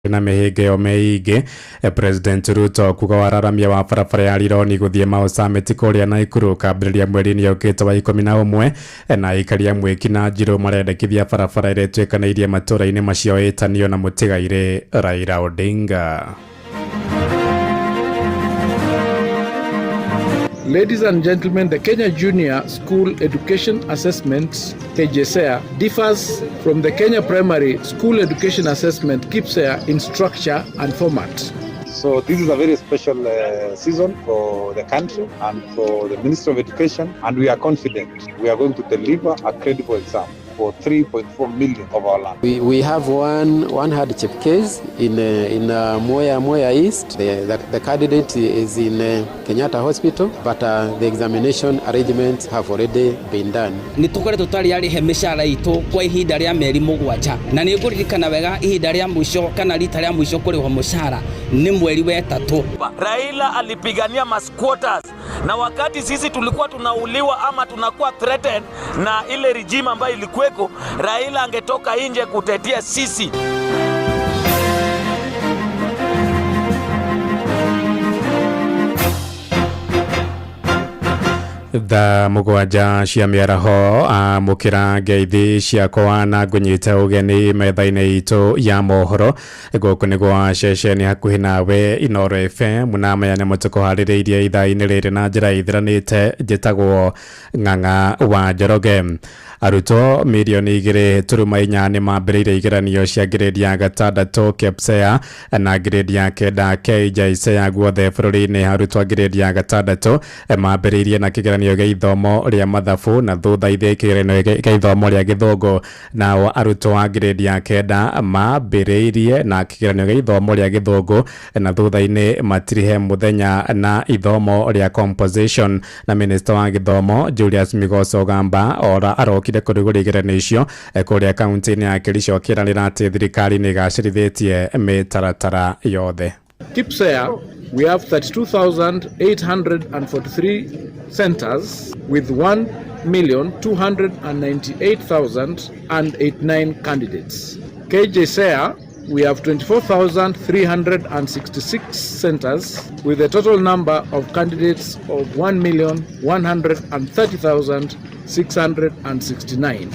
Na mĩhĩnga ĩyo mĩingĩ. President Ruto kuga wararamia wa barabara ya Rironi gũthiĩ Mau Summit kũrĩa Naikuru kambĩrĩria mweri-inĩ ũkĩte wa 11, na aikari a Mwiki na Njirũ marendekithia barabara ĩrĩa ĩtuĩkanĩirie matũũra-inĩ macio ĩtanio na mũtigairĩ Raila Odinga. Ladies and gentlemen, the Kenya Junior School Education Assessment, KJSEA, differs from the Kenya Primary School Education Assessment, KPSEA, in structure and format. So this is a very special season for the country and for the Ministry of Education, and we are confident we are going to deliver a credible exam for 3.4 million of our land. We have one hardship case in Mwea East. The candidate is in Kenyatta Hospital, but the examination arrangements have already been done. Nä tå koretwo tarä arä he mä cara itå kwa ihinda rä a mĩeri 7, na nä ngå ririkana wega ihinda rä a mũico kana rita rä a mũico kå rä hwo mũcara nä mweri wetatũ. Raila alipigania masquatters, na wakati sisi tulikuwa tunauliwa ama tunakuwa threatened na ile regime ambayo ilikuweko, Raila angetoka nje kutetea sisi. Thaa 7 cia mĩaraho, amũkĩra ngeithi ciakwa na ngũnyite ũgeni metha-inĩ itũ ya mohoro. Gũkũ nĩ gwa ceceni hakuhĩ nawe, Inooro FM, na maya nĩmo tũkũharĩrĩirie ithaa-inĩ rĩrĩ na njĩra ithiranĩte. Njĩtagwo Ng'ang'a wa Njoroge. Arutwo mirioni 2.4 nĩ mambĩrĩirie igeranio cia ngirĩndi ya 6 KPSEA na ngirĩndi ya 9 KJSEA guothe bũrũri-inĩ. Arutwo a ngirĩndi ya 6 mambĩrĩirie na kĩgeranio gĩa ithomo rĩa mathabu na thutha-inĩ kĩgeranio gĩa ithomo rĩa gĩthũngũ. Nao arutwo a ngirĩndi ya 9 mambĩrĩirie na kĩgeranio gĩa ithomo rĩa gĩthũngũ na thutha-inĩ matirihe mũthenya na ithomo rĩa composition. Na minista wa gĩthomo Julius Migos Ogamba ora arokire kũrugũria igeranio icio kũrĩa kaunti-inĩ ya Kericho, akĩranĩra atĩ thirikari nĩ ĩgacĩrithĩtie mĩtaratara yothe. KPSEA, we have 32,843 centers with 1,298,089 candidates. KJSEA, we have 24,366 centers with a total number of candidates of 1,130,669.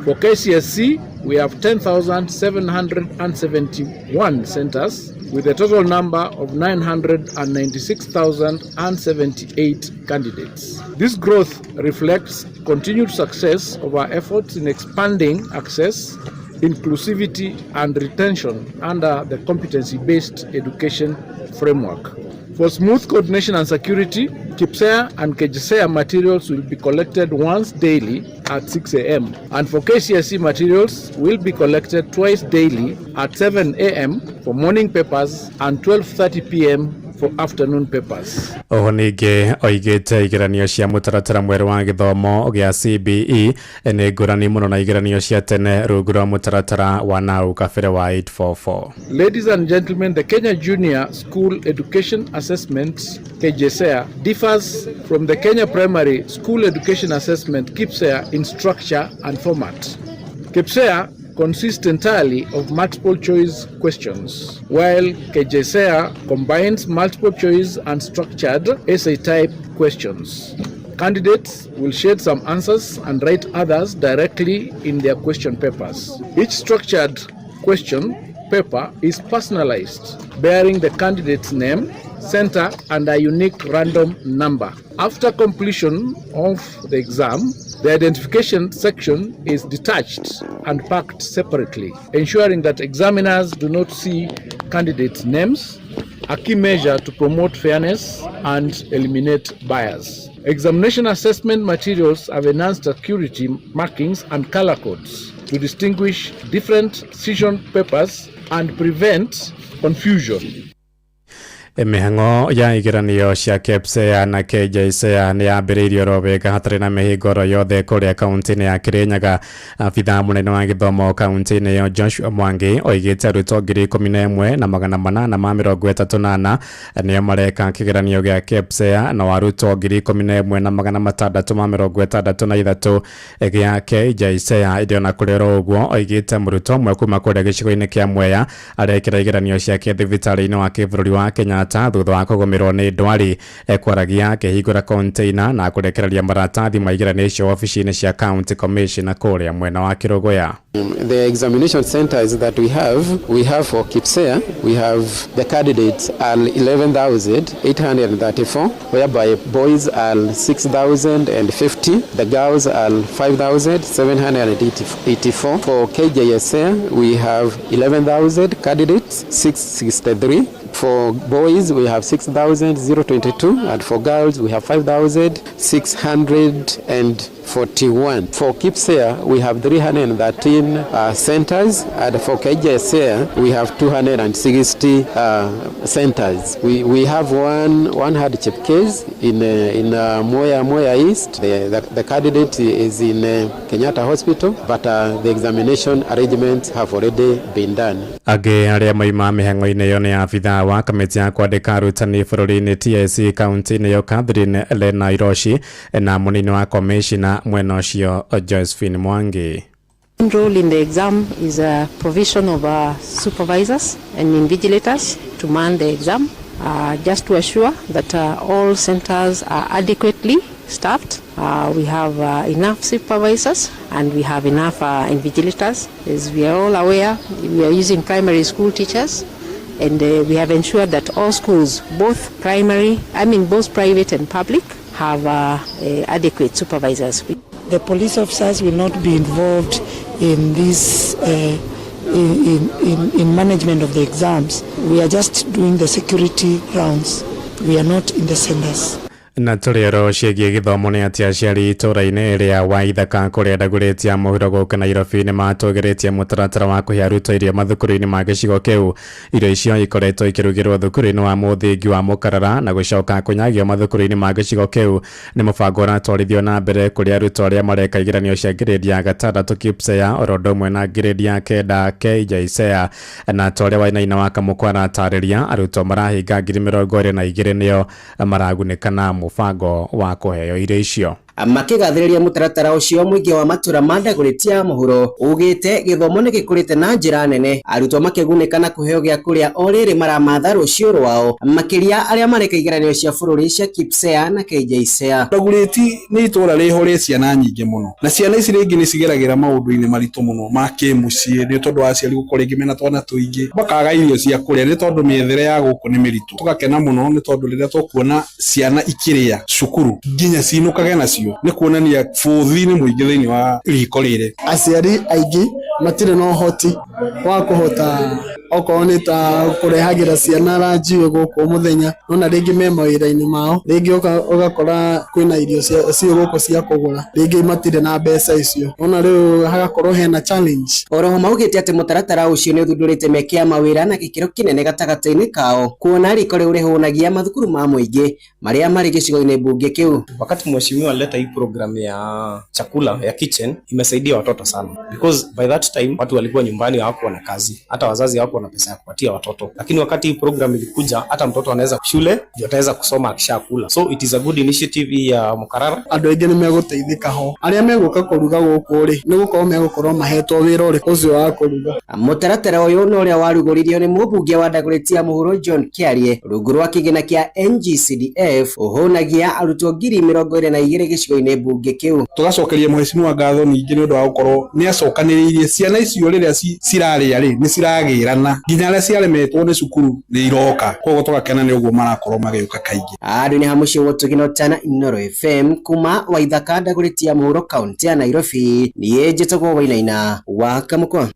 For KCSE, we have 10,771 centers with a total number of 996,078 candidates. This growth reflects continued success of our efforts in expanding access, inclusivity, and retention under the competency-based education framework. For smooth coordination and security, KPSEA and KJSEA materials will be collected once daily at 6 a.m. And for KCSE, materials will be collected twice daily at 7 a.m. for morning papers and 12:30 p.m. for afternoon papers. Oho ningĩ oigĩte igeranio cia mũtaratara mwerũ wa gĩthomo gĩa CBE nĩ ngũrani mũno na igeranio cia tene rungu rwa mũtaratara wa nau kabere wa 844. Ladies and gentlemen, the Kenya Junior School Education Assessment, KJSEA, differs from the Kenya Primary School Education Assessment, KPSEA, in structure and format. KPSEA consists entirely of multiple choice questions, while KJSEA combines multiple choice and structured essay type questions. Candidates will shade some answers and write others directly in their question papers. Each structured question paper is personalized, bearing the candidate's name, center, and a unique random number. After completion of the exam, the identification section is detached and packed separately, ensuring that examiners do not see candidates' names, a key measure to promote fairness and eliminate bias. Examination assessment materials have enhanced security markings and color codes to distinguish different session papers and prevent confusion. Mĩhang'o ya igeranio cia KPSEA na KJSEA nĩ yambĩrĩirio oro wega hatarĩ na mĩhĩnga oro yothe kũrĩa kaunti-inĩ ya Kirinyaga. Abithaa mũnene wa gĩthomo kaunti-inĩ ĩyo Joshua Mwangi oigĩte arutwo 11,834 nĩo mareka kĩgeranio gĩa KPSEA na arutwo 11,663 gĩa KJSEA. Ĩndĩ ona kũrĩ oro ũguo, oigĩte mũrutwo ũmwe kuma kũrĩa gĩcigo-inĩ kĩa Mwea arekĩra igeranio ciake thibitarĩ-inĩ wa kĩbũrũri wa Kenyatta thutha wa kũgũmĩrwo nĩ ndwari. Ekwaragia akĩhingũra container na kũrekereria maratathi ma igeranio icio wabici-inĩ cia county commissioner kũrĩa mwena wa Kĩrũgũya. The examination centers that we have for KPSEA, we have the candidates are 11,834, whereby boys are 6,050, the girls are 5,784. For KJSEA, we have 11,000 candidates, 663. For boys, we have 6,022, and for girls, we have 5,641. For KPSEA, we have 313 centers, and for KJSEA, we have 260 centers. We have one hardship case in Mwea East. The candidate is in Kenyatta Hospital, but the examination arrangements have already been done. Angĩ arĩa maima mĩhang'o-inĩ ĩyo nĩ abithaa wa kamĩtĩ ya kwandĩka arutani bũrũri-inĩ TSC kaunti-inĩ ĩyo Catherine Lena Iroshi na mũnini wa komishina mwena ũcio Josephine Mwangi. Role in the exam is a provision of supervisors and invigilators to man the exam, just to assure that all centers are adequately staffed. We have enough supervisors and we have enough invigilators. As we are all aware, we are using primary school teachers, and we have ensured that all schools, both primary, I mean both private and public, have adequate supervisors. The police officers will not be involved in this in management of the exams. We are just doing the security rounds. We are not in the centers. Na tũrĩero ciĩgiĩ gĩthomo nĩ atĩ aciari itũũra-inĩ rĩa Waithaka kũrĩa Dagoretti ya mũhuro gũkũ Nairobi nĩ matũgĩrĩtie mũtaratara wa kũhe arutwo irio mathukuru-inĩ ma gĩcigo kĩu. Irio icio ikoretwo ikĩrugĩrwo thukuru-inĩ wa mũthingi wa Mũkarara na gũcoka kũnyagio mathukuru-inĩ ma gĩcigo kĩu. Nĩ mũbango ũratwarithio na mbere kũrĩ arutwo arĩa mareka igeranio cia ngirĩndi ya gatandatũ KPSEA oro ũndũ ũmwe na ngirĩndi ya kenda KJSEA. Na ta ũrĩa Wainaina wa Kamũkwa aratarĩria, arutwo marahinga 22,000 nĩo maragunĩka na mũbango wa kũheo irio icio. Makĩgathĩrĩria mũtaratara ũcio, mũingĩ wa matũra ma Dagoretti ya mũhuro ugĩte gĩthomo nĩ gĩkũrĩte na njĩra nene, arutwo makĩgunĩka na kũheo gĩa kũrĩa o rĩrĩ maramatha rũciũ rwao, makĩria arĩa mareka igeranio cia bũrũri cia KPSEA na KJSEA. Dagoretti nĩ itũra rĩho rĩ ciana nyingĩ mũno, na ciana ici rĩngĩ nĩ cigeragĩra maũndũ-inĩ maritũ mũno ma kĩmũciĩ nĩ tondũ wa aciari gũkorwo rĩngĩ mena twana tũingĩ, makaga irio cia kũrĩa nĩ tondũ mĩethere ya gũkũ nĩ mĩritũ. Tũgakena mũno nĩ tondũ rĩrĩa tũkuona ciana ikĩrĩa cukuru nginya cinũkage nacio, nĩ kuonania bũthi nĩ mũingĩ thĩinĩ wa riko rĩrĩ. Aciari aingĩ matirĩ na ũhoti wa kũhota okorwo nĩ ta kũrehagĩra ciana ranji gũkũ mũthenya, nona rĩngĩ me mawĩra-inĩ mao, rĩngĩ ũgakora kwĩna irio ciĩ gũkũ cia kũgũra, rĩngĩ matirĩ na mbeca icio, nona rĩu hagakorwo hena challenge. Oroho maugĩte atĩ mũtaratara ũcio nĩ ũthundũrĩte mĩeke ya mawĩra na gĩkĩro kĩnene gatagatĩ-inĩ kao, kuona riko rĩu rĩhũnagia mathukuru ma mũingĩ marĩa marĩ gĩcigo-inĩ mbunge kĩu. Wakati mheshimiwa alileta hii program ya chakula ya kitchen, imesaidia watoto sana because by that time watu walikuwa nyumbani, hawakuwa na kazi, hata wazazi hawakuwa na pesa ya kupatia watoto, lakini wakati hii program ilikuja, hata mtoto anaweza shule ndio ataweza kusoma akishakula. So it is a good initiative hii ya Mukarara. Andũ aingĩ nĩ megũteithĩka ho, arĩa megũka kũruga gũkũ rĩ, nĩ gũkorwo megũkorwo mahetwo wĩra ũrĩ ũcio wa kũruga. Mũtaratara ũyũ nĩ ũrĩa warugũririo nĩ mũmbunge wa Dagoretti ya mũhuro John Kiarie rungu rwa kĩgĩna kĩa NGCDF, ũhũnagia arutwo 22,000 gĩcigo-inĩ mbunge kĩu. Tũgacokeria mheshimiwa ngatho ningĩ nĩ ũndũ wa gũkorwo nĩ acokanĩrĩirie ciana icio. Rĩrĩa cirarĩa rĩ, nĩ ciragĩrana, nginya arĩa ciaremetwo nĩ cukuru nĩ iroka, koguo tũgakena nĩ ũguo marakorwo magĩũka kaingĩ. Andũ nĩ hamuciĩ wotugino tana Inooro FM kuma Waithaka, Dagoretti ya mũhuro, kaunti ya Nairobi, niĩ njĩtagwo Wainaina wa Kamũkwa.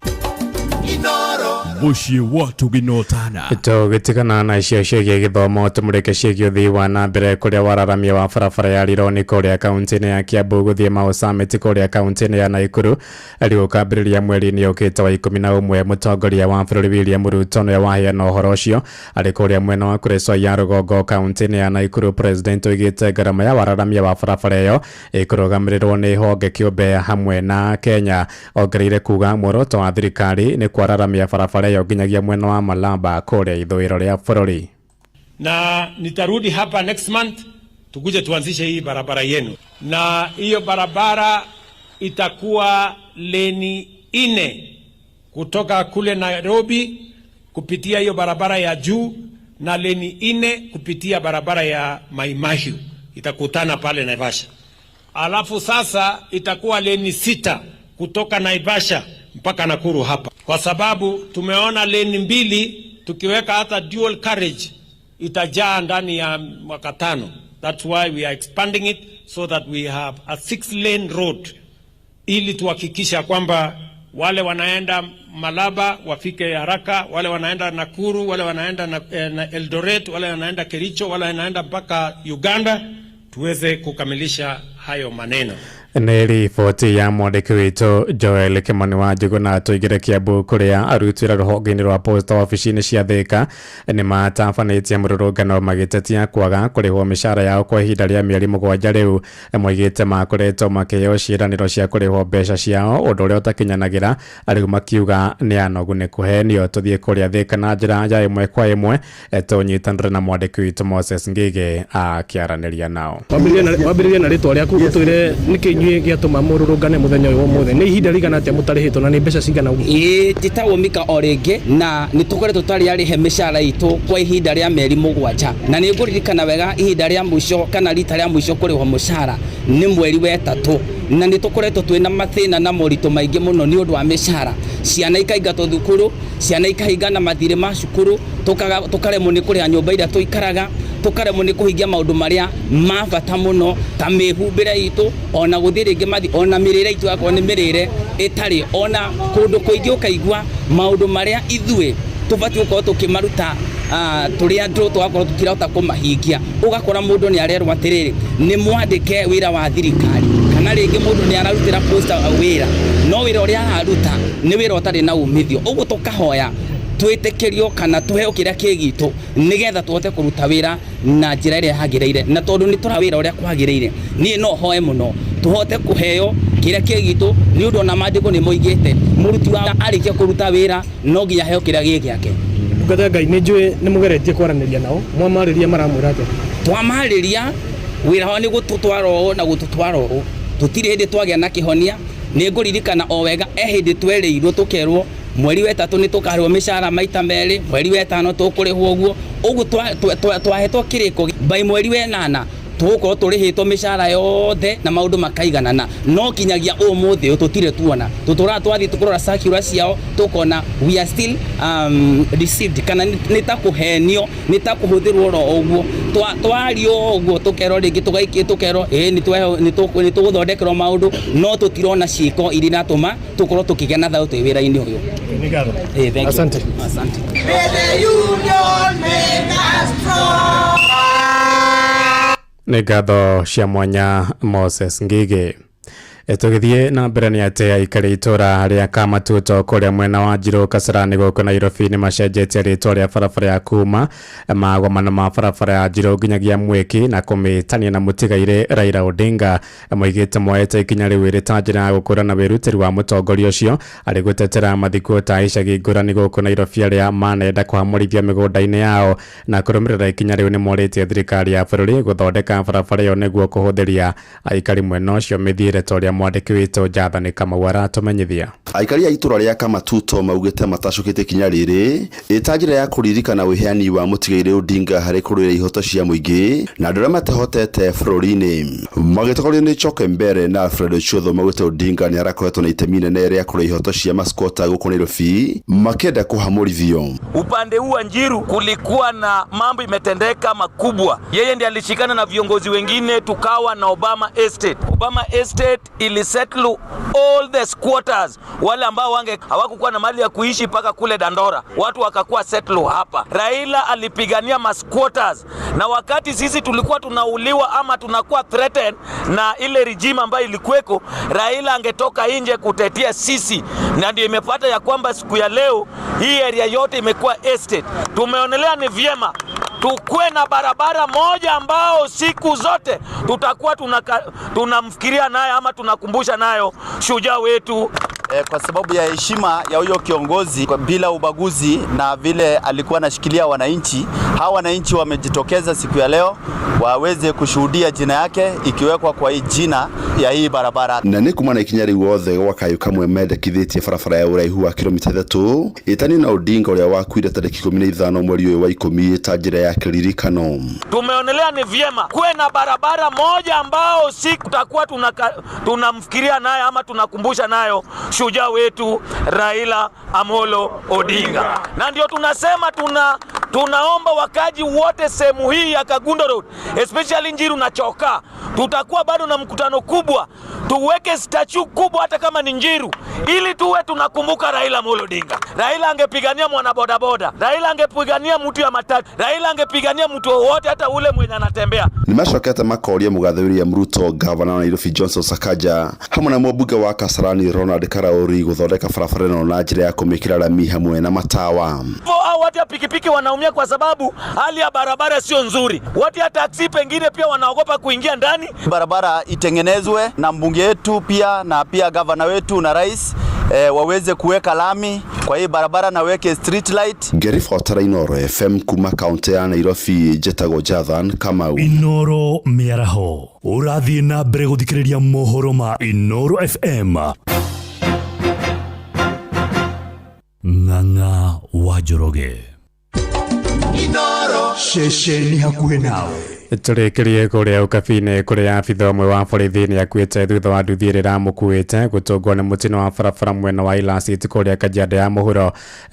Mũciĩ wa ũtugi na ũtana. Tũgĩtigana na icio ciĩgiĩ gĩthomo, tũmũrĩke ciĩgiĩ ũthii wa na mbere, kũrĩa wararamia wa barabara ya Rironi kũrĩa kaunti-inĩ ya Kiambu gũthiĩ Mau Summit kũrĩa kaunti-inĩ ya Naikuru rĩu ũkambĩrĩria mweri-inĩ ũkĩte wa 11. Mũtongoria wa bũrũri William Ruto nĩwe waheana ũhoro ũcio arĩ kũrĩa mwena wa Kuresoi ya rũgongo kaunti-inĩ ya Naikuru. President oigĩte ngarama ya wararamia wa barabara ĩyo ĩkũrũgamĩrĩrwo nĩ honge kĩũmbe hamwe na Kenya. Ongereire kuga muoroto wa thirikari nĩ kwararamia barabara ĩyo nginyagia mwena wa Malaba kũrĩa ithũĩro rĩa bũrũri. Na nitarudi hapa next month tukuje tuanzishe hii barabara yenu, na hiyo barabara itakuwa leni 4 kutoka kule Nairobi kupitia hiyo barabara ya juu na leni 4 kupitia barabara ya Mai Mahiu itakutana pale Naivasha. Alafu sasa itakuwa leni 6 kutoka Naivasha mpaka Nakuru hapa, kwa sababu tumeona leni 2 tukiweka hata dual carriage itajaa ndani ya mwaka 5. That's why we are expanding it so that we have a 6 lane road, ili tuhakikisha kwamba wale wanaenda Malaba wafike haraka, wale wanaenda Nakuru, wale wanaenda na Eldoret, wale wanaenda Kericho, wale wanaenda mpaka Uganda, tuweze kukamilisha hayo maneno. Nĩ riboti ya mwandĩki witũ Joel Kimani wa Njuguna. Tũingĩre Kiambu kũrĩa aruti wĩra rũhonge-inĩ rwa posta wabici-inĩ cia Thĩka nĩ matabanĩtie mũrũrũngano magĩtetia kwaga kũrĩhwo mĩcara yao kwa ihinda rĩa mĩeri 7 rĩu. Moigĩte makoretwo makĩheo ciĩranĩro cia kũrĩhwo mbeca ciao, ũndũ ũrĩa ũtakinyanagĩra, rĩu makiuga nĩ anogu nĩ kũhenio. Tũthiĩ kũrĩa Thĩka na njĩra ya ĩmwe kwa ĩmwe, tũnyitanĩre na mwandĩki witũ Moses Ngige akĩaranĩria nao. Wambĩrĩrie na rĩtwa rĩaku, ũtwĩre nĩkĩ inyuĩ gĩatũma mũrũrũngane mũthenya ũyũ wa ũmũthĩ, nĩ ihinda rĩigana atĩa mũtarĩhĩtwo na nĩ mbeca cigana ũguo? Ĩĩ, njĩtagwo Mika o rĩngĩ, na nĩ tũkoretwo twarĩ arĩhe mĩcara itũ kwa ihinda rĩa mĩeri 7, na nĩ ngũririkana wega ihinda rĩa mũico kana rita rĩa mũico kũrĩhwo mũcara nĩ mweri wa 3, na nĩ tũkoretwo twĩna mathĩna na moritũ maingĩ mũno nĩ ũndũ wa mĩcara. Ciana ikaingatwo thukuru, ciana ikahingana mathirĩ ma cukuru, tũkaremwo nĩ kũrĩha nyũmba iria tũikaraga, tũkaremwo nĩ kũhingia maũndũ marĩa ma bata mũno ta mĩhumbĩre itũ, ona gũthiĩ rĩngĩ mathi, ona mĩrĩre itũ yakorwo nĩ mĩrĩre ĩtarĩ, ona kũndũ kũingĩ ũkaigua maũndũ marĩa ithuĩ tũbatiĩ gũkorwo tũkĩmaruta tũrĩ andũ tũgakorwo tũtirahota kũmahingia. Ũgakora mũndũ nĩ arerwo atĩrĩrĩ, nĩ mwandĩke wĩra wa thirikari, kana rĩngĩ mũndũ nĩ ararutĩra posta wĩra, no wĩra ũrĩa araruta nĩ wĩra ũtarĩ na umithio. Ũguo tũkahoya twĩtĩkĩrio kana tũheo kĩrĩa kĩ gitũ nĩgetha tũhote kũruta wĩra na njĩra ĩrĩa yagĩrĩire, na tondũ nĩ tũra wĩra ũrĩa kwagĩrĩire, niĩ no hoe mũno tũhote kũheo kĩrĩa kĩ gitũ, nĩ ũndũ ona maandĩko nĩ moigĩte mũruti wa arĩkia kũruta wĩra no nginya aheo kĩrĩa gĩ gĩake. Ndungata ya Ngai, nĩ njũĩ nĩ mũgeretie kwaranĩria nao, mwamarĩria maramwĩra atĩa? Twamarĩria wĩra wao nĩ gũtũtwara ũũ na gũtũtwara ũũ, tũtirĩ hĩndĩ twagĩa na kĩhonia. Nĩ ngũririkana o wega e hĩndĩ twerĩirwo tũkerwo mweri wa 3 nĩ tũkarĩhwo mĩcara maita 2, mweri wa 5 tũkũrĩhwo ũguo ũguo, twahetwo kĩrĩko by mweri wa 8 tũgũkorwo tũrĩhĩtwo mĩcara yothe na maũndũ makaiganana, no kinyagia ũmũthĩ ũyũ tũtirĩ tuona. Tũtũraga twathiĩ tũkũrora circular ciao tũkona we are still deceived, kana nĩ ta kũhenio, nĩ ta kũhũthĩrwo oro ũguo. Twario ũguo tũkerwo rĩngĩ tũgaikia tũkerwo ĩĩ nĩ tũgũthondekerwo maũndũ, no tũtirona ciĩko iria iratũma tũkorwo tũkĩgĩa na thayũ twĩ wĩra-inĩ ũyũ. Thank you. Asante. Asante. Nĩ ngatho cia mwanya Moses Ngige. Tũgĩthiĩ na mbere nĩ atĩ aikari itũra rĩa Kamatuto kũrĩa mwena wa Njirũ Kasarani gũkũ Nairobi nĩ macenjetie rĩtwa rĩa barabara ya kuma magomano ma barabara ya Njirũ nginyagia Mwĩki na kũmĩtania na mũtigairĩ Raila Odinga. Moigĩte moete ikinya rĩu ĩrĩ ta njĩra ya gũkũra na wĩrutĩri wa mũtongoria ũcio arĩ gũtetera mathiko ta icagi ngũrani gũkũ Nairobi arĩa manenda kũhamũrithia mĩgũnda-inĩ yao, na kũrũmĩrĩra ikinya rĩu nĩ morĩtie thirikari ya bũrũri gũthondeka barabara ĩyo nĩguo kũhũthĩria aikari mwena ũcio mĩthiĩre ta ũrĩa mwandĩki witũ Jathani Kamau aratũmenyithia. Aikari a itũra rĩa Kamatuto maugĩte matacũkĩte ikinya rĩrĩ ĩta njĩra ya kũririkana wĩheani wa mũtigairĩ Odinga harĩ kũrũĩra ihoto cia mũingĩ na andũ arĩa matehotete bũrũri-inĩ. Magĩtongorio nĩ Choke Mbere na Alfred Ochuodho maugĩte Odinga nĩ arakoretwo na itemi inene rĩa kũrũa ihoto cia masquota gũkũ Nairobi makĩenda kũhamũrithio. Upande huu wa Njiru kulikuwa na mambo imetendeka makubwa. Yeye ndiye alishikana na viongozi wengine tukawa na Obama Estate. Obama Estate ilisettle all the squatters, wale ambao wange hawakukuwa na mali ya kuishi mpaka kule Dandora, watu wakakuwa settle hapa. Raila alipigania masquatters, na wakati sisi tulikuwa tunauliwa ama tunakuwa threatened na ile regime ambayo ilikuweko, Raila angetoka nje kutetea sisi, na ndio imepata ya kwamba siku ya leo hii area yote imekuwa estate. Tumeonelea ni vyema tukuwe na barabara moja ambao siku zote tutakuwa tunamfikiria naye ama tunakumbusha nayo shujaa wetu. Kwa sababu ya heshima ya huyo kiongozi bila ubaguzi na vile alikuwa anashikilia wananchi, hawa wananchi wamejitokeza siku ya leo waweze kushuhudia jina yake ikiwekwa kwa hii jina ya hii barabara. Na nĩ kuma na ikinya rĩu othe gwa kayũ kamwe mendekithĩtie barabara ya ũraihu wa kilomita 3 ĩtanio na Odinga ũrĩa wakuire tarĩki 15 mweri ũyũ wa 10 ta njĩra ya kĩririkano. Tumeonelea ni vyema kuwe na barabara moja ambao siku tutakuwa tunamfikiria naye ama tunakumbusha nayo shujaa wetu Raila Amolo Odinga, na ndio tunasema tunaomba wakaji wote sehemu hii ya Kangundo Road, especially Njiru na Choka, tutakuwa bado na mkutano kubwa, tuweke statue kubwa hata kama ni Njiru, ili tuwe tunakumbuka Raila Amolo Odinga. Raila angepigania mwana bodaboda, Raila angepigania mtu ya matatu, Raila angepigania mtu wowote, hata ule mwenye anatembea. Nimacokete makoria mũgathe William Ruto, gavana wa Nairobi Johnson Sakaja hamwe na mũmbunge wa Kasarani Ronald Karauri gũthondeka barabara ĩno na njĩra ya kũmĩkĩra rami hamwe na matawa. Hao watu ya pikipiki wanaumia kwa sababu hali ya barabara sio nzuri. Watu ya taksi pengine pia wanaogopa kuingia ndani. Barabara itengenezwe na mbunge wetu pia na pia gavana wetu na rais waweze kuweka lami kwa hii barabara na weke street light. Ngĩribotera Inooro FM kuma kaunti ya Nairobi, njĩtagwo Jathan Kamau. Inooro mĩaraho ũrathiĩ na mbere gũthikĩrĩria mohoro ma Inooro FM. Ng'ang'a wa Njoroge. Inooro ceceni hakuhĩ nawe. Tũrĩkĩrie kũrĩa ũkabi-inĩ kũrĩa abitha ũmwe wa borithi nĩ akuĩte thutha wa nduthi ĩrĩa ĩramũkuĩte gũtũngwo nĩ mũtino wa barabara mwena wa Ilasit kũrĩa Kajiado ya mũhuro.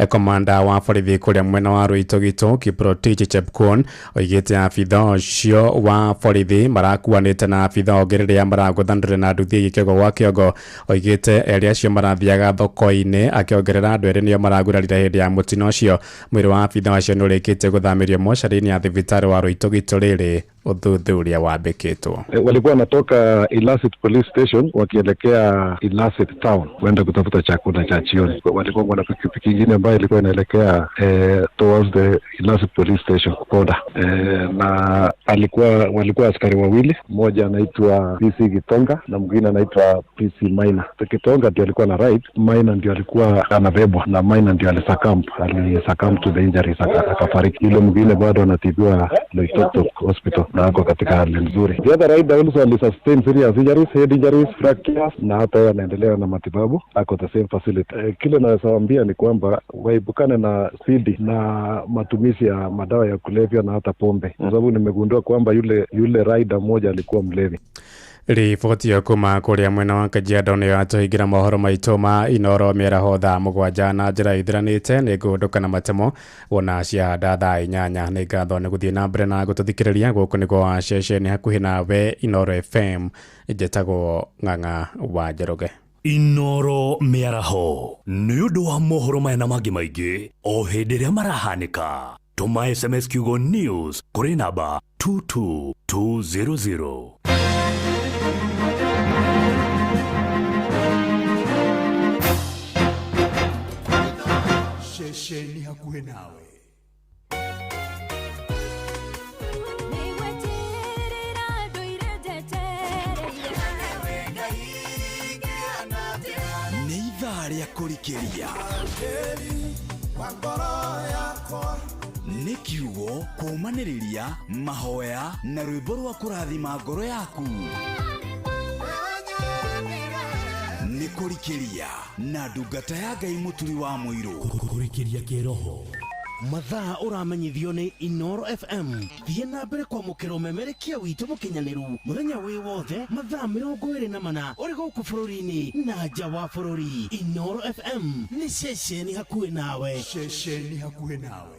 Komanda wa borithi kũrĩa mwena wa Ruitogito Kiprotich Chepkwony oigĩte abitha ũcio wa borithi marakuanĩte na abitha ũngĩ rĩrĩa maragũthanire na nduthi ĩgĩ kĩongo gwa kĩongo. Oigĩte erĩ acio marathiaga thoko-inĩ, akĩongerera andũ erĩ nĩo maragurarire hĩndĩ ya mũtino ũcio. Mwĩrĩ wa abitha acio nĩ ũrĩkĩtie gũthamĩrio mocarĩ-inĩ ya thibitarĩ wa Ruitogito rĩrĩ uthuthuria wambĩkĩtwo. Walikuwa wanatoka Ilasit Police Station wakielekea Ilasit Town kwenda kutafuta chakula cha jioni. Walikuwa na pikipiki ingine ambayo ilikuwa inaelekea towards the Ilasit Police Station border. Na walikuwa askari wawili, mmoja anaitwa PC Gitonga na mwingine anaitwa PC Maina. Gitonga ndio alikuwa na ride, Maina ndio alikuwa anabebwa, na Maina ndio alisuccumb to the injuries akafariki. Yule mwingine bado anatibiwa Loitoktok Hospital na ako katika hali nzuri. The other rider also alisustain serious injuries, head injuries, fractures, na hata yeye anaendelea na matibabu, ako the same facility. Kile naweza waambia ni kwamba waepukane na spidi na matumizi ya madawa ya kulevya na hata pombe, kwa sababu nimegundua kwamba yule rider mmoja alikuwa mlevi. Riboti ĩyo kuma kũrĩa mwena wa Kajiado nĩyo yatũhingĩra mohoro maitũ ma Inooro mĩaraho thaa 7 na njĩra ithiranĩte. Nĩ ngũndũka na matemo wona ciahanda thaa 8. Nĩ ngatho nĩ gũthiĩ na mbere na gũtũthikĩrĩria. Gũkũ nĩ gwa ceceni hakuhĩ nawe Inooro FM. Njĩtagwo Ng'ang'a wa Njoroge. Inooro mĩaraho nĩ ũndũ wa mohoro maya na mangĩ maingĩ o hĩndĩ ĩrĩa marahanĩka. Tũma SMS kiugo news kũrĩ namba 22200. Ceceni hakuhĩ nawe. Nĩ ithaa rĩa kũrikĩria. Nĩ kiugo kũũmanĩrĩria mahoya na rwĩmbo rwa kũrathima ngoro yaku. Nĩ kũrikĩria na ndungata ya Ngai Mũturi wa Mũirũ. Kũrikĩria kĩroho. Mathaa ũramenyithio nĩ Inooro FM. Thiĩ na mbere kwamũkĩra ũmemerekia witũ mũkinyanĩru mũthenya wĩ wothe mathaa 24 ũrĩ gũkũ bũrũri-inĩ na nja wa bũrũri. Inooro FM nĩ ceceni hakuhĩ nawe. Ceceni hakuhĩ nawe.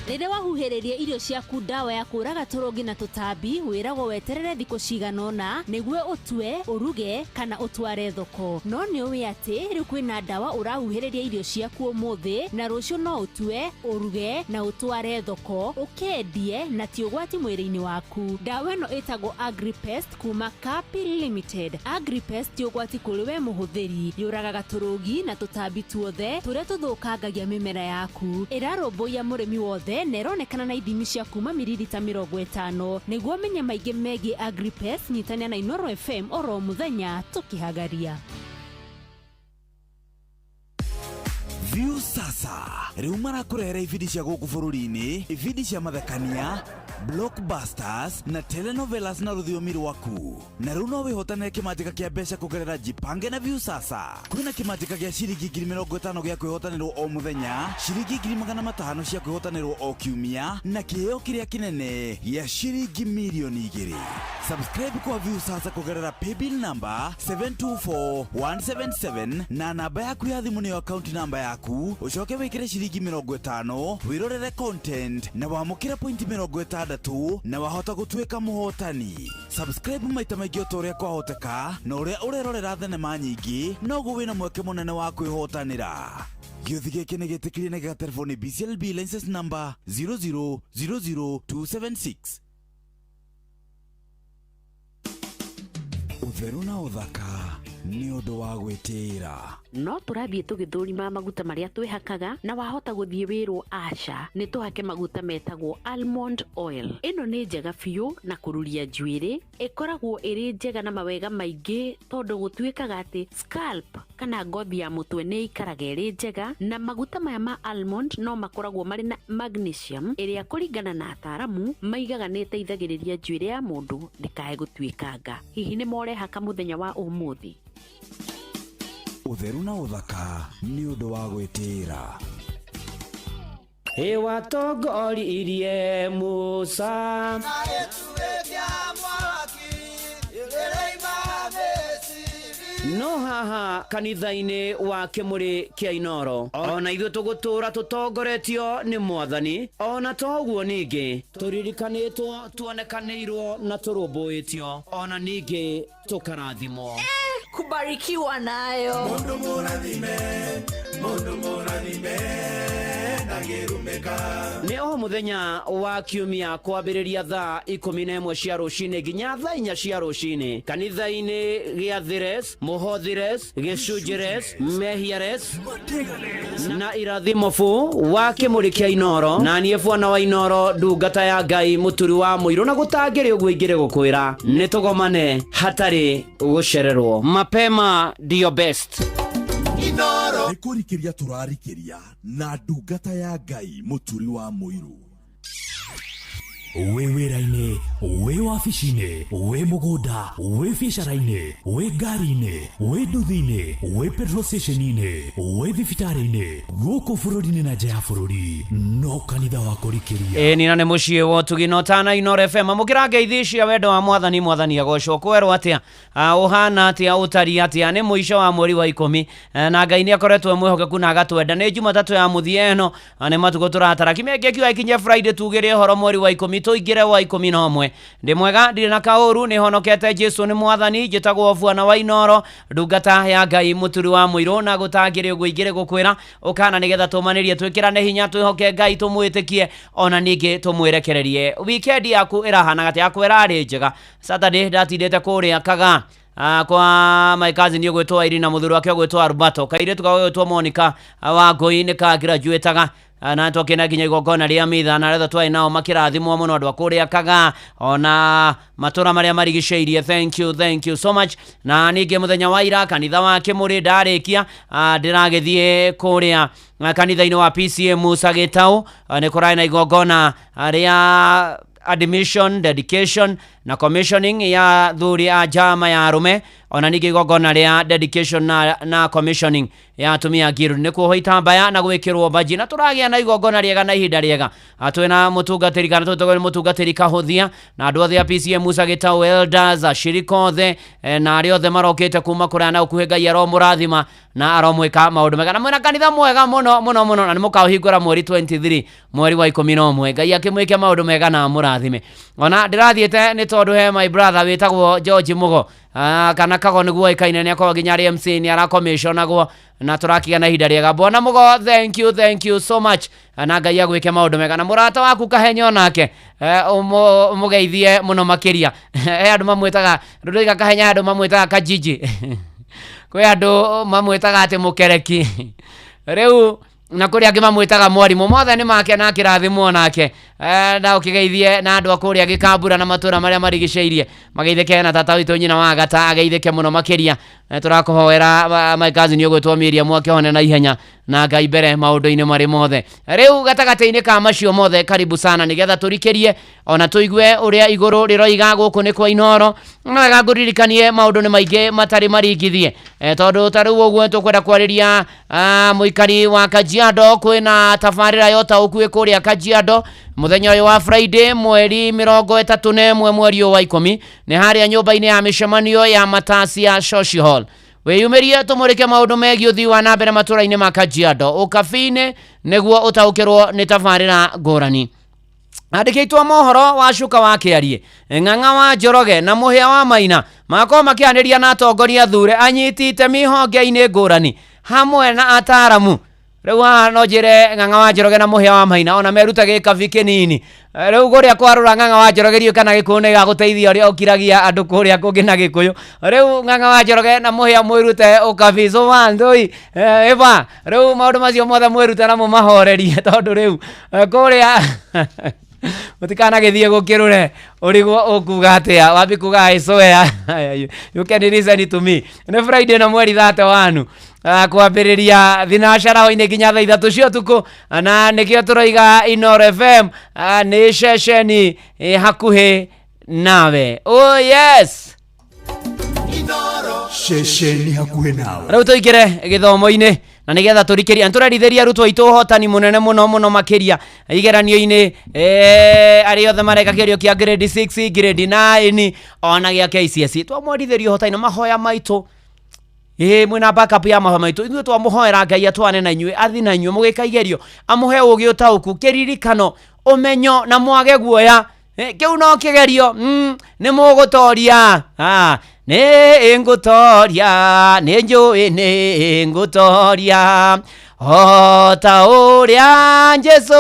Rĩrĩa wahuhĩrĩria irio ciaku ndawa ya kũraga tũrũngi na tũtambi, wĩragwo weterere thikũ cigana ũna nĩguo ũtue, ũruge kana ũtware thoko. No nĩ ũĩ atĩ rĩu kwĩna ndawa ũrahuhĩrĩria irio ciaku ũmũthĩ na rũciũ no ũtue, ũruge na ũtware thoko, ũkendie na ti ũgwati mwĩrĩ-inĩ waku. Ndawa ĩno ĩtagwo Agripest kuma Kapi Limited. Agripest ti ũgwati kũrĩ we mũhũthĩri, yũragaga tũrũgi na tũtambi tuothe tũrĩa tũthũkangagia mĩmera yaku. Ĩrarũmbũiya mũrĩmi wothe na ĩronekana na ithimi cia kuma miririta 50. Nĩguo ũmenye maingĩ megiĩ Agripest, nyitanĩra na Inooro FM oro mũthenya tũkĩhagaria. View sasa rĩu marakũrehera ibindi cia gũkũ bũrũri-inĩ, ibindi cia mathekania, blockbusters na telenovelas na rũthiomi rwaku. Na rĩu no wĩhotanĩre kĩmanjĩka kĩa mbeca kũgerera Jipange na View sasa. Kwĩna kĩmanjĩka gĩa ciringi 50,000 gĩa kwĩhotanĩrwo o mũthenya, ciringi 500,000 cia kwĩhotanĩrwo o kiumia, na kĩheo kĩrĩa kĩnene gĩa ciringi 2,000,000. Subscribe kwa View sasa kũgerera paybill number 724177 na namba yaku ya thimũ nĩyo account number yaku, ũcoke wĩkĩre ciringi 50 wĩrorere content na wamũkĩre pointi 60 na wahota gũtuĩka mũhotani. Subscribe maita maingĩ o ta ũrĩa kwahoteka, na ũrĩa ũrerorera thenema nyingĩ noguo wĩna mweke mũnene wa kwĩhotanĩra. Gĩũthi gĩkĩ nĩ gĩtĩkĩrie na gĩgaterwo nĩ BCLB license number 0000276. Ũtheru na ũthaka nĩ ũndũ wa gwĩtĩĩra. No tũrathiĩ tũgĩthũrimaga maguta marĩa twĩhakaga, na wahota gũthiĩ wĩrwo aca, nĩ tũhake maguta metagwo almond oil. Ĩno nĩ njega biũ na kũruria njuĩrĩ, ĩkoragwo ĩrĩ njega na mawega maingĩ tondũ gũtuĩkaga atĩ scalp kana ngothi ya mũtwe nĩ ĩikaraga ĩrĩ njega, na maguta maya ma almond no makoragwo marĩ na magnesium ĩrĩa kũringana na ataramu maigaga nĩ ĩteithagĩrĩria njuĩrĩ ya mũndũ ndĩkae gũtuĩkanga. Hihi nĩ morehaka mũthenya wa ũmũthĩ? Ũtheru na ũthaka nĩ ũndũ wa gwĩtĩĩra. Ĩ watongoririe Musa. No haha kanitha-inĩ wa Kĩmũrĩ kĩa Inooro, ona ithuĩ tũgũtũũra tũtongoretio nĩ Mwathani, ona to ũguo ningĩ tũririkanĩtwo, tuonekanĩirwo na tũrũmbũĩtio, ona ningĩ tũkarathimwo. Kubarikiwa nayo. Mundu mũrathime, mundu mũrathime, ndangĩrumĩka. Nĩ o mũthenya wa kiumia kwambĩrĩria thaa 11 cia rũcinĩ nginya thaa 4 cia rũcinĩ kanitha-inĩ gĩa Thires, Mũhothires, Gĩcunjĩres, Mehiares na irathimo bu wa Kĩmũrĩ kĩa Inooro, na niĩ bwana wa Inooro, ndungata ya Ngai, mũturi wa mũirũ, na gũtangĩrĩ ũguo ingĩrĩ gũkwĩra nĩ tũgomane hatarĩ gũcererwo. Mapema ndio best. Nĩ kũrikĩria tũrarikĩria na ndungata ya Ngai mũturi wa mũirũ. Wĩ wĩra-inĩ, wĩ wabici-inĩ, wĩ mũgũnda, wĩ biacara-inĩ, wĩ ngari-inĩ, wĩ nduthi-inĩ, wĩ petrol station-inĩ, wĩ thibitarĩ-inĩ, gũkũ bũrũri-inĩ na nja ya bũrũri, no kanitha wa kũrikĩria. Ĩni na nĩ mũciĩ wa ũtugi na ũtana Inooro FM. Amũkĩra ngeithi cia wendo wa Mwathani, Mwathani agocwo. Kwerwo atĩa? Ũhana atĩa? Ũtariĩ atĩa? Nĩ mũico wa mweri wa 10, na Ngai nĩ akoretwo e mwĩhokeku na agatwenda. Nĩ Jumatatũ ya mũthia ĩno, nĩ matukũ tũratara. Kiumia gĩkĩ kiuga gĩkinye Friday tugĩre ũhoro mweri wa 10 tũingĩre wa 11. Ndĩ mwega, ndirĩ na kaũru, nĩ honokete, Jesu nĩ Mwathani. Njĩtagwo Bwana wa Inooro, ndungata ya Ngai, mũturi wa mũirũ, na gũtangĩrĩ ũguo ingĩrĩ gũkwĩra ũkana nĩgetha tũmanĩrie, twĩkĩrane hinya, twĩhoke Ngai, tũmwĩtĩkie, ona ningĩ tũmwĩrekererie. Weekend yaku ĩrahanaga atĩa? Yakwa ĩrarĩ njega. Saturday ndatindĩte kũrĩa Kaga, kwa my cousin ũgwĩtwo Irina, mũthuri wake ũgwĩtwo Alberto, kairĩtu gagwĩtwo Monica wa Ngũi nĩ ka graduateaga, na twakĩna nginya igongona rĩa mitha, na arĩa twarĩ nao makĩrathimwo mũno, andũ a kũrĩa Kaga ona matũra marĩa marigicĩirie. Thank you, thank you so much. Na ningĩ mũthenya wa ira kanitha wa Kĩmũrĩ ndarĩkia, ndĩragĩthiĩ kũrĩa kanitha-inĩ wa PCA Musa Gĩtaũ, nĩ kũrarĩ na igongona rĩa admission, dedication na commissioning ya thuri a njama ya arũme. Ona ningĩ igongona rĩa dedication na commissioning ya atumia guild nĩ kuohwo itambaya na gwĩkĩrwo mbaji, na tũragĩa na igongona rĩega na ihinda rĩega. Twĩna mũtungatĩri kana tũtagwo nĩ mũtungatĩri Kahũthia na andũ othe a PCM Musa Gĩtaũ elders, ashirika othe, na arĩa othe marokĩte kuma kũraya na ũkuhĩ. Ngai aromũrathima na aromwĩka maũndũ mega, na mwĩna kanitha mwega mũno mũno mũno, na nĩ mũkaũhingũra mweri 23 mweri wa 11. Ngai akĩmwĩke maũndũ mega na amũrathime. Ona ndĩrathiĩte nĩ tondũ he my brother wĩtagwo George Mugo, kana Kago nĩguo oĩkaine, nĩ akoragwo nginya arĩ MC, nĩ arakomĩconagwo na tũrakĩgĩa na ihinda rĩega. Bwana Mugo, thank you, thank you so much, na Ngai agwĩke maũndũ mega. Na mũrata waku Kahenya onake, ũmũgeithie mũno makĩria. He andũ mamwĩtaga rũrĩga Kahenya, he andũ mamwĩtaga Kajiji, kwĩ andũ mamwĩtaga atĩ mũkereki rĩu, na kũrĩ angĩ mamwĩtaga mwarimũ. Mothe nĩ make na kĩrathimwo nake. Na ũkĩgeithie na andũ a kũrĩa Gĩkambura na matũra marĩa marigicĩirie mageithĩke, na tata witũ nyina wa Agata ageithĩke mũno makĩria. Tũrakũhoera my cousin ũgwĩtwo Miriam akĩhone na ihenya, na Ngai mbere maũndũ-inĩ marĩ mothe. Rĩu gatagatĩ-inĩ ka macio mothe, karibu sana nĩgetha tũrikĩrie ona tũigue ũrĩa igũrũ rĩroiga. Gũkũ nĩ kwa Inoro. No wega ngũririkanie maũndũ nĩ maingĩ matarĩ maringithie, tondũ ta rĩu ũguo tũkwenda kwarĩria mũikari wa Kajiado. Kwĩna tabarĩra ya ũtaũku ĩ kũrĩa Kajiado mũthenya ũyũ wa Friday, mweri 31 mweri ũyũ wa 10, nĩ harĩa nyũmba-inĩ ya mĩcemanio ya Matasia Social Hall. Wĩyumĩrie tũmũrĩke maũndũ megiĩ ũthii wa na mbere matũra-inĩ ma Kajiado ũkabi-inĩ, nĩguo ũtaũkĩrwo nĩ tabarĩra ngũrani. Andĩkĩtwo mohoro wa cuka wa kĩarie, Ng'ang'a wa Njoroge na Mũhĩa wa Maina makorwo makĩanĩria na atongoria thure, anyiti itemi honge-inĩ ngũrani hamwe na ataramu. Rĩu haha no njĩre Ng'ang'a wa Njoroge na Mũhĩa wa Maina ona meruta gĩkabi kĩnini. Rĩu kũrĩa kwarũra Ng'ang'a wa Njoroge riũ kana Gĩkũyũ nĩ gagũteithia ũrĩa ũkiragia andũ kũrĩa kũngĩ na Gĩkũyũ. Rĩu Ng'ang'a wa Njoroge na Mũhĩa mwĩrute ũkabi cũbandũi ĩba. Rĩu maũndũ macio mothe mwĩrute na mũmahorerie, tondũ rĩu kũrĩa mũtikanagĩthiĩ gũkĩrũre ũrigwo ũkuga atĩa, wambi kuga "I swear you can listen to me". Nĩ Friday na mweri 31, kwambĩrĩria thinacara hwainĩ nginya thaa 3 cia ũtukũ, na nĩkĩo tũroiga Inoro FM nĩ ceceni hakuhĩ nawe. Oh yes. Ceceni hakuhĩ nawe. Rĩu tũingĩre gĩthomo-inĩ na nĩgetha tũrikĩrie, tũrerithĩria arutwo aitũ ũhotani mũnene mũno mũno makĩria igeranio-inĩ, arĩa othe mareka kĩgerio kĩa grade 6, grade 9 ona gĩa KCSE. Twamwerithĩria ũhotani na mahoya maitũ. Ĩĩ, mwĩna backup ya mahoya maitũ. Ithuĩ twamũhoera Ngai atwane na inyuĩ, athi na inyuĩ mũgĩka igerio, amũhe ũgĩ, ũtaũku, kĩririkano, ũmenyo na mwage guoya. Kĩu no kĩgerio, nĩ mũgũtoria. Nĩ ngũtoria, nĩ njũĩ nĩ ngũtoria o ta ũrĩa Jesu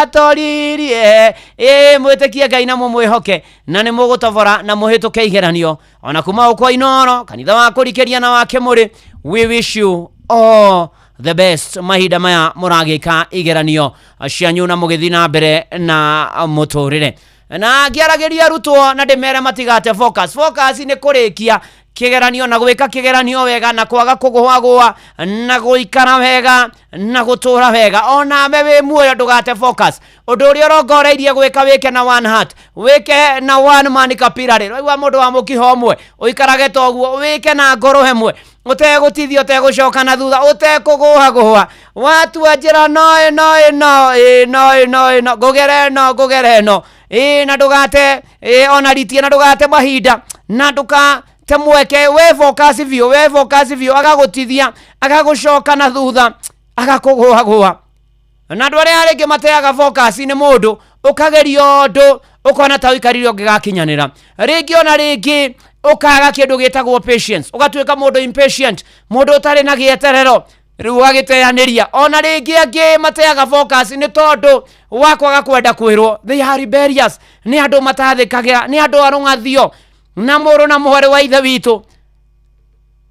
atoririe. Ĩ mwĩtĩkie Ngai na mũmwĩhoke na nĩ mũgũtobora na mũhĩtũke igeranio. Ona kuma gũkũ Inoro, kanitha wa kũrikĩria na wa Kĩmũrĩ, we wish you all the best mahinda maya mũragĩka igeranio cianyu na mũgĩthiĩ na mbere na mũtũrĩre. Na ngĩaragĩria arutwo na ndĩmere matigate focus. Focus nĩ kũrĩkia kĩgeranio na gwĩka kĩgeranio wega na kwaga kũgũagũa na gũikara wega na gũtũra wega. Onawe wĩ muoyo ndũgate focus. Ũndũ ũrĩa ũrongoreirie gwĩka, wĩke na one heart, wĩke na one man capillary. Waigua mũndũ wa mũkiha ũmwe ũikarage ta ũguo, wĩke na ngoro ĩmwe, ũtegũtithia, ũtegũcoka na thutha, ũtekũgũagũa. Watua njĩra no ĩno ĩno ĩno ĩno ĩno, ngũgere ĩno, ngũgere ĩno, ĩ na ndũgate ĩ ona ritie, na ndũgate mahinda na ndũkate mweke. We focus biũ, we focus biũ. Agagũtithia, agagũcoka na thutha, agakũgũagũa. Na andũ arĩa rĩngĩ mateaga focus nĩ mũndũ ũkageria ũndũ ũkona ta ũikarire ũngĩgakinyanĩra rĩngĩ, ona rĩngĩ ũkaga kĩndũ gĩtagwo patience, ũgatuĩka mũndũ impatient, mũndũ ũtarĩ na gĩeterero, rĩu ũgagĩteanĩria. Ona rĩngĩ angĩ mateaga focus nĩ tondũ wa kwaga kwenda kwĩrwo. They are rebellious, nĩ andũ matathĩkagĩra, nĩ andũ arũng'athio. Na mũrũ na mwarĩ wa ithe witũ,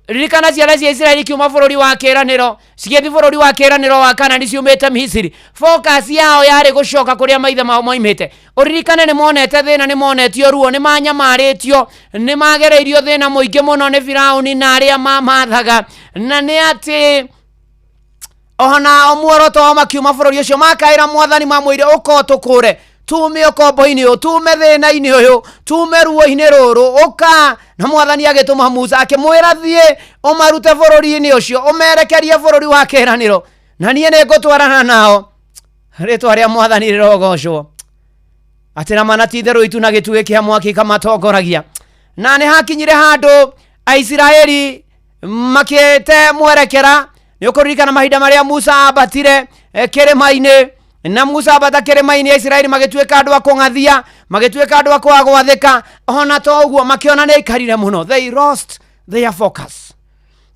ririkana ciana cia Isiraeli kiuma bũrũri wa kĩĩranĩro, cigĩthiĩ bũrũri wa kĩĩranĩro wa Kanani ciumĩte Misiri. Focus yao yarĩ gũcoka kũrĩa maithe mao moimĩte. Ũririkane nĩ monete thĩna, nĩ monetio ruo, nĩ manyamarĩtio, nĩ magereirio thĩna mũingĩ mũno nĩ Firauni na arĩa mamathaga. Na nĩ atĩ ona muoroto wao makiuma bũrũri ũcio, makaĩra Mwathani, mamwĩre ũka ũtũkũre. Tume ũkombo-inĩ ũyũ, tume thĩna-inĩ ũyũ, tume ruo-inĩ rũrũ, ũka. Na mwathani agĩtũma Musa akĩmwĩra thiĩ ũmarute bũrũri-inĩ ũcio, ũmerekerie bũrũri wa kĩĩranĩro, na niĩ nĩ ngũtwarana nao. Rĩtwa rĩa mwathani rĩrogocwo. Atĩ na mana ti itherũ itu na gĩtugĩ kĩa mwaki kamatongoragia. Na nĩ hakinyire handũ Aisiraeli makĩte mwerekera. Nĩ ũkũririkana mahinda marĩa Musa ambatire kĩrĩma-inĩ, na Musa ambata kĩrĩma-inĩ Aisiraeli magĩtuĩka andũ a kũng'athia, magĩtuĩka andũ a kwaga gwathĩka. Ona to ũguo, makĩona nĩ aikarire mũno, they lost their focus.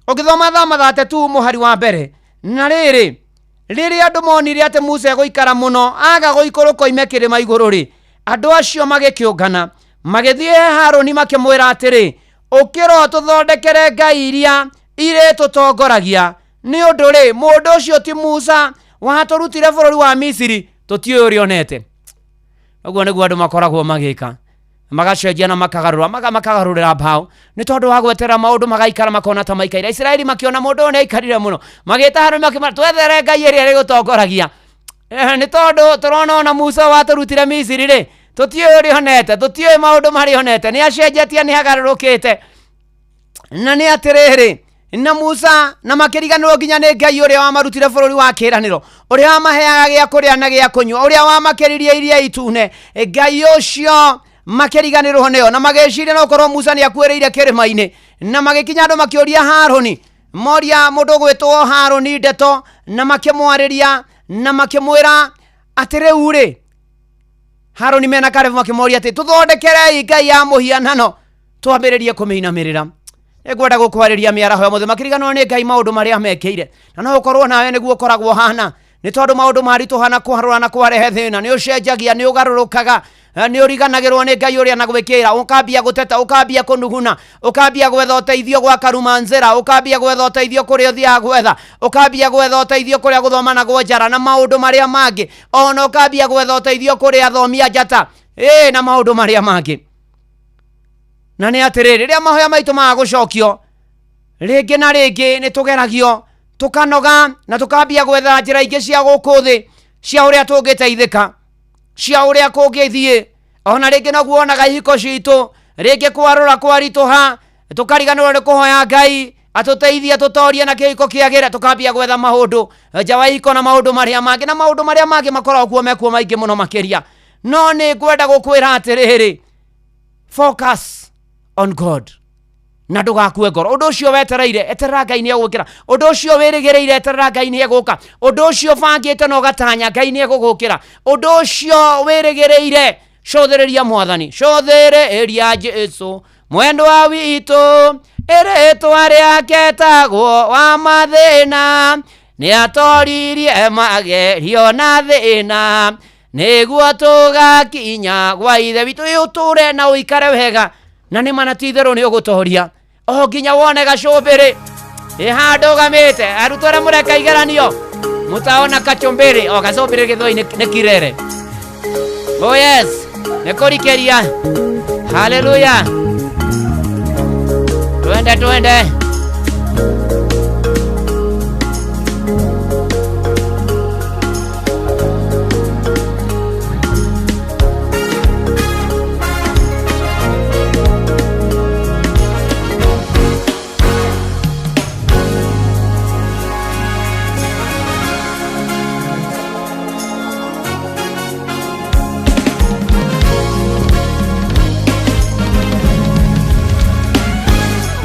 Ũngĩthoma Thama 32 mũhari wa mbere, na rĩrĩ, rĩrĩa andũ monire atĩ Musa egũikara mũno aga gũikũrũka oime kĩrĩma igũrũ rĩ, andũ acio magĩkĩũngana magĩthiĩ he Harũni makĩmwĩra atĩrĩ, ũkĩro tũthondekere ngai iria irĩtũtongoragia, nĩ ũndũ rĩ, mũndũ ũcio ti Musa watũrutire bũrũri wa Misiri, tũtiũĩ ũrĩa onete. Ũguo nĩguo andũ makoragwo magĩka, magacenjia na makagarũra, makagarũrĩra mbaũ nĩ tondũ wa gweterera maũndũ magaikara makona ta maikaire. Isiraeli makĩona mũndũ ũyũ nĩ aikarire mũno, magĩta Harũni makĩmwĩra twethere ngai ĩrĩa ĩrĩgũtongoragia, nĩ tondũ tũrona ona Musa watũrutire Misiri rĩ, tũtiũĩ ũrĩa onete, tũtiũĩ maũndũ marĩa onete, nĩ acenjetie, nĩ agarũrũkĩte. Na nĩ atĩrĩrĩ, na Musa na makĩriganĩrwo nginya nĩ Ngai ũrĩa wamarutire bũrũri wa kĩĩranĩro, ũrĩa wamaheaga gĩa kũrĩa na gĩa kũnyua, ũrĩa wamakĩririe iria itune. Ngai ũcio makĩriganĩrwo nĩo, na magĩciria no korwo Musa nĩ akuĩrĩire kĩrĩma-inĩ. Na magĩkinya andũ makĩũria Harũni, moria mũndũ ũgwĩtwo Harũni ndeto, na makĩmwarĩria na makĩmwĩra atĩ rĩu rĩ, Harũni mena Kalebu makĩmoria atĩ tũthondekerei ngai ya mũhianano twambĩrĩrie kũmĩinamĩrĩra. Nĩngwenda gũkwarĩria mĩaraho ya mũthĩ, makĩriganĩrwo nĩ Ngai maũndũ marĩa mekĩire. Na no ũkorwo nawe nĩguo ũkoragwo hana, nĩ tondũ maũndũ maritũha na kwarũra na kwarehe thĩna, nĩ ũcenjagia, nĩ ũgarũrũkaga, nĩ ũriganagĩrwo nĩ Ngai ũrĩa anagwĩkĩra, ũkambia gũteta, ũkambia kũnuguna, ũkambia gwetha ũteithio gwa karuma nzĩra, ũkambia gwetha ũteithio kũrĩa ũthiaga gwetha, ũkambia gwetha ũteithio kũrĩa gũthoma na gwa njara na maũndũ marĩa mangĩ, ona ũkambia gwetha ũteithio kũrĩa athomi a njata, na maũndũ marĩa mangĩ. Na nĩ atĩrĩrĩ, rĩrĩa mahoya maitũ maga gũcokio rĩngĩ na rĩngĩ, nĩ tũgeragio tũkanoga na tũkambia gwetha njĩra ingĩ cia gũkũ thĩ cia ũrĩa tũngĩteithĩka, cia ũrĩa kũngĩthiĩ. Ona rĩngĩ noguo wonaga ihiko citũ rĩngĩ kwarũra kwaritũha, tũkariganĩrwo nĩ kũhoya Ngai atũteithie tũtorie na kĩhiko kĩagĩre, tũkambia gwetha maũndũ nja wa ihiko na maũndũ marĩa mangĩ, na maũndũ marĩa mangĩ makoragwo kuo mekuo maingĩ mũno makĩria. No nĩ ngwenda gũkwĩra atĩrĩrĩ, focus on God na ndũgakue ngoro. Ũndũ ũcio wetereire, eterera Ngai nĩ egũkĩra. Ũndũ ũcio wĩrĩgĩrĩire, eterera Ngai nĩ egũka. Ũndũ ũcio ũbangĩte na ũgatanya, Ngai nĩ egũgũkĩra. Ũndũ ũcio wĩrĩgĩrĩire, cũthĩrĩria mwathani, cũthĩrĩria Jesu mwendwa witũ, ĩrĩtwa rĩake tagwo wa mathĩna, nĩ atoririe magerio na thĩna, nĩguo tũgakinya gwa ithe witũ. Ĩ ũtũre na ũikare wega, na nĩ mana ti itherũ nĩ ũgũtoria o nginya wone gacũmbĩrĩ. Ĩ handũ ũgamĩte, arutwo arĩa mũreka igeranio mũtaona kachumbĩrĩ, o gacũmbĩrĩ gĩthweri nĩ kirere. Oh yes, nĩ kũrikĩria. Haleluya, twende twende.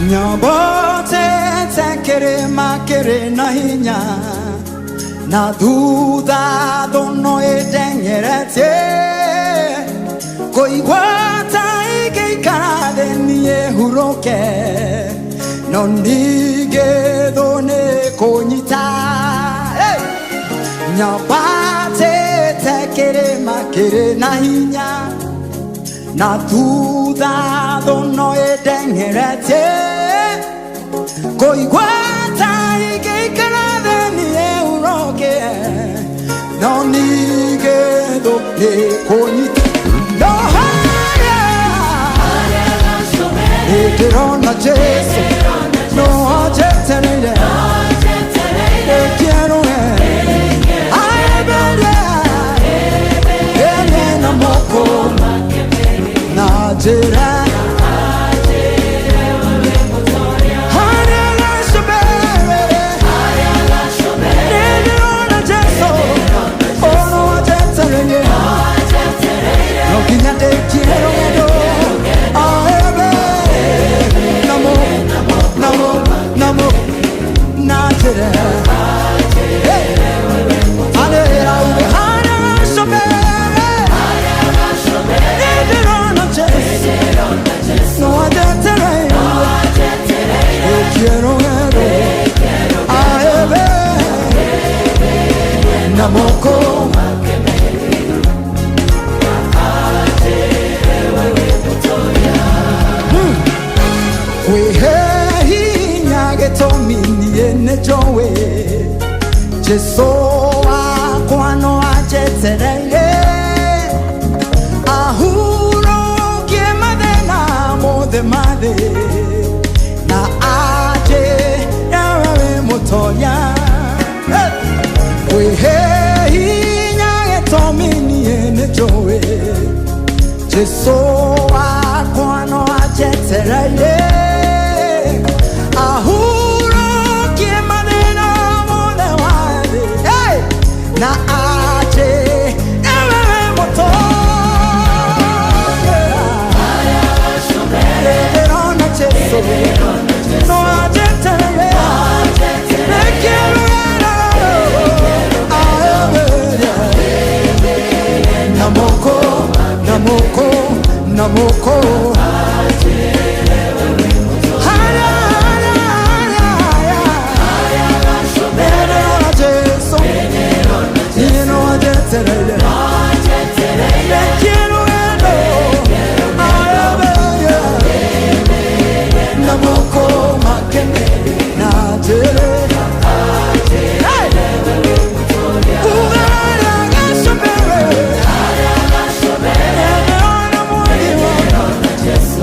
Nyambate kĩrĩma kĩrĩ na hinya, na thutha thũno ĩndengeretie, kũigua ta ingĩikara thĩ niĩ hurũke, no ningĩ thũ nĩ kũnyita. Hey! Nyambatĩte kĩrĩma kĩrĩ na hinya, na thutha thũno ĩndengeretie, kũigua ta ingĩikara thĩ niĩ hurũke, no ningĩ thũ nĩ kũnyita. No harĩa ndĩrona Jesu no anjetereire, ĩkĩerũe aemberie ĩrĩ na Anjĩre harĩa gacũmbĩrĩ, nĩndĩrona Jesũ, ono anjetereire, no nginya ndĩkie rũgendo. Aebe namo namo namo na njĩre. Hey! Anĩrĩra uge harĩa gacũmbĩrĩ, nĩndĩrona Jesũ, no anjetereire, ndĩkie rũgendo. Aebe na moko. Kwĩhe hinya gĩtũmi niĩ nĩ njũĩ Jesũ wakwa no anjetereire, ahurũkie mathĩna mothe ma thĩ, na anjĩre we wĩ mũtoria. Hey! Kwĩhe hinya gĩtũmi niĩ nĩ njũĩ Jesũ wakwa no anjetereire, ahurũkie mathĩna mothe ma thĩ. Hey! Na anjĩre we wĩ mũtoria. Nĩndĩrona Jesũ no anjetereire, ndĩkie rũgendo. Namoko, namoko, namoko. Haya, haya, haya, haya. Nĩndĩrona Jesũ, niĩ no anjetereire, ndĩkie rũgendo. Aye, namoko makene na njĩre. Hey! Ugarĩa gacũmbĩrĩ, nĩndĩrona mwathi wakwa.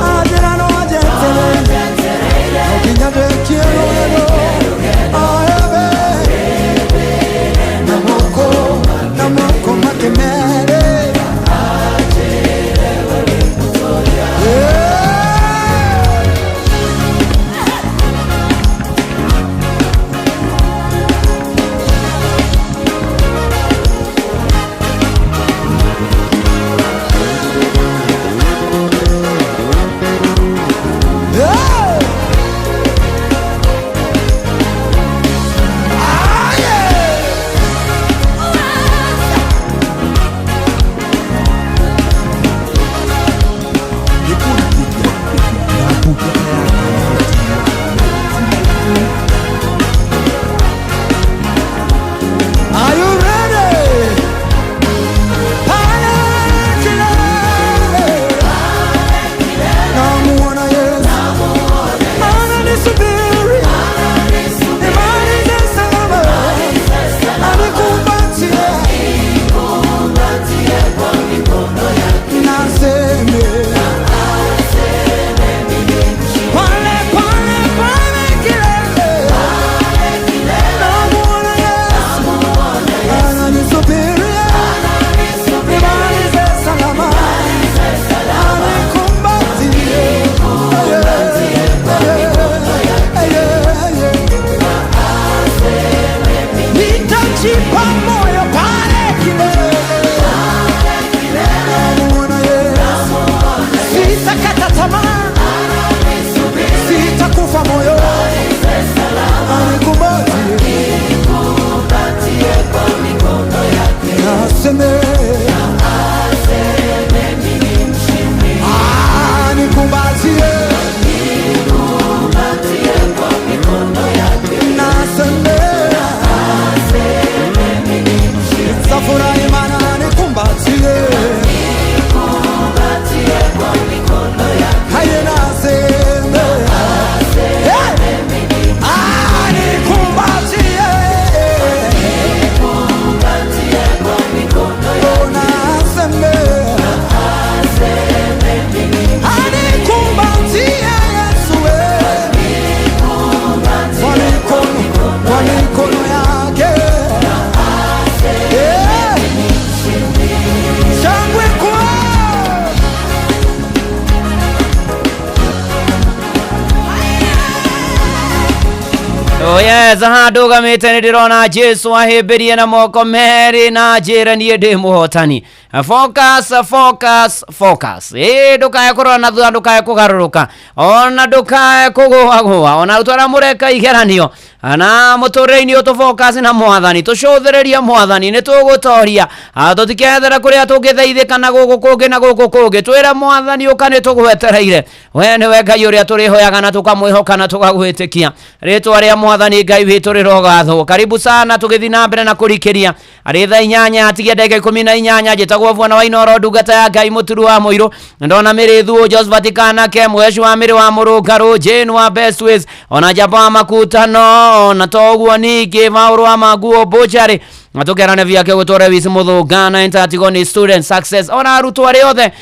Oh yes, haha ndũgamĩte nĩ ndĩrona Jesu ahĩmbĩrie na moko merĩ na njĩre niĩ ndĩ mũhotani. Focus, focus, focus. Ĩ ndũkae kũrora na thutha, ndũkae kũgarũrũka, ona ndũkae kũgũagũa, ona arutwo arĩa mũreka igeranio na mũtũrĩre-inĩ ũyũ tũ focus na mwathani, tũcũthĩrĩrie mwathani, nĩ tũgũtoria. Tũtikethere kũrĩa tũngĩteithĩka na gũkũ kũngĩ na gũkũ kũngĩ, twĩre mwathani ũka nĩ tũgwetereire. We nĩwe Ngai ũrĩa tũrĩhoyaga na tũkamwĩhoka na tũgagwĩtĩkia. Rĩtwa rĩa mwathani Ngai witũ rĩrogathwo. Karibu sana, tũgĩthiĩ na mbere na kũrikĩria arĩ thaa 8 atigia ndagĩka 18. Njĩtagwo Bwana wa Inoro, ndungata ya Ngai, mũturu wa mũirũ. Ndona mĩrĩ Josephat Kanake, mweshi wa mĩrĩ wa mũrũngarũ, Jane wa Best Ways, ona Jamba wa makutano, na toguo ningĩ Maũrũ wa Manguo Butchery, na tũkerane vyake gũtũre wisi mũthũnga na Entatigoni student success, ona arutwo arĩa othe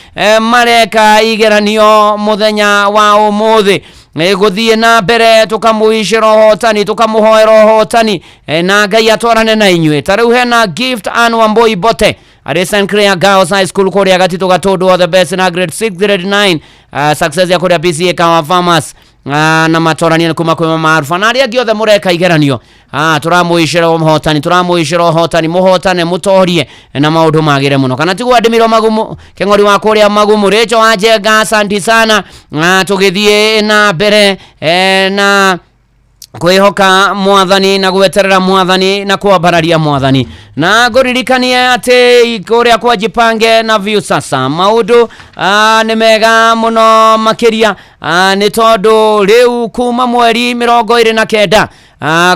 mareka igeranio mũthenya wa ũmũthĩ, gũthiĩ na mbere tũkamũicĩra ũhotani, tũkamũhoera ũhotani, na Ngai atwarane na inyuĩ. Ta rĩu hena Gift Ann Wambui Bote arĩ St Clair Girls High School kũrĩa Gatitũ Gatũndũ, all the best na grade 6, grade 9, success ya kũrĩa PCA Kawa Farmers, na matorania nĩ kuma kwĩ mama Alpha na arĩa angĩ othe mũreka igeranio. Tũramũicĩra ũhotani, tũramũicĩra ũhotani, mũhotane, mũtorie na maũndũ magĩre mũno. Kana tiguo Adimiro Magumu Kĩng'ori wa kũrĩa Magumu, Rachel wa Njenga, asanti sana. Tũgĩthiĩ na mbere na kwĩhoka mwathani na gweterera mwathani na kwambararia mwathani, na ngũririkanie atĩ kũrĩa kwa Jipange na Viusasa maũndũ nĩ mega mũno makĩria, nĩ tondũ rĩu kuma mweri 29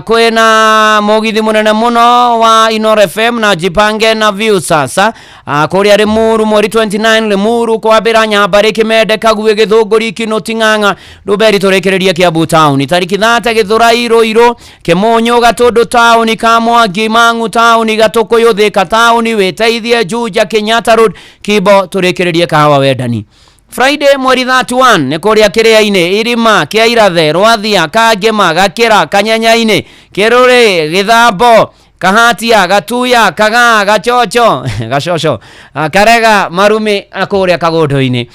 kwĩna mũgithi mũnene mũno wa Inoro FM na Jipange na Viusasa kũrĩa Limuru mweri 29, Limuru kwambĩra Nyambarĩ, Kĩmende, Kaguĩ, Gĩthũngũri, Kinũti, Ng'ang'a, Ndũmberi, tũrĩkĩrĩrie Kiambu town. Tariki 30 Gĩthũrai, Rũirũ, Kĩmũnyũ, Gatũndũ town, Kamwangi, Mang'u town, Gatũkũyũ, Thĩka town, Wĩteithie, Juja, Kenyatta Road, Kimbo, tũrĩkĩrĩrie Kahawa Wendani. Friday mweri 31 nĩ kũrĩa Kĩrĩa-inĩ, Irima, Kĩairathe, Rwathia, Kangĩma, Gakĩra, Kanyenya-inĩ, Kĩrũrĩ, Gĩthambo, Kahatia, Gatuya, Kagaa, Gachocho, Gacoco, Karega, Marumi na kũrĩa Kagũndũ-inĩ.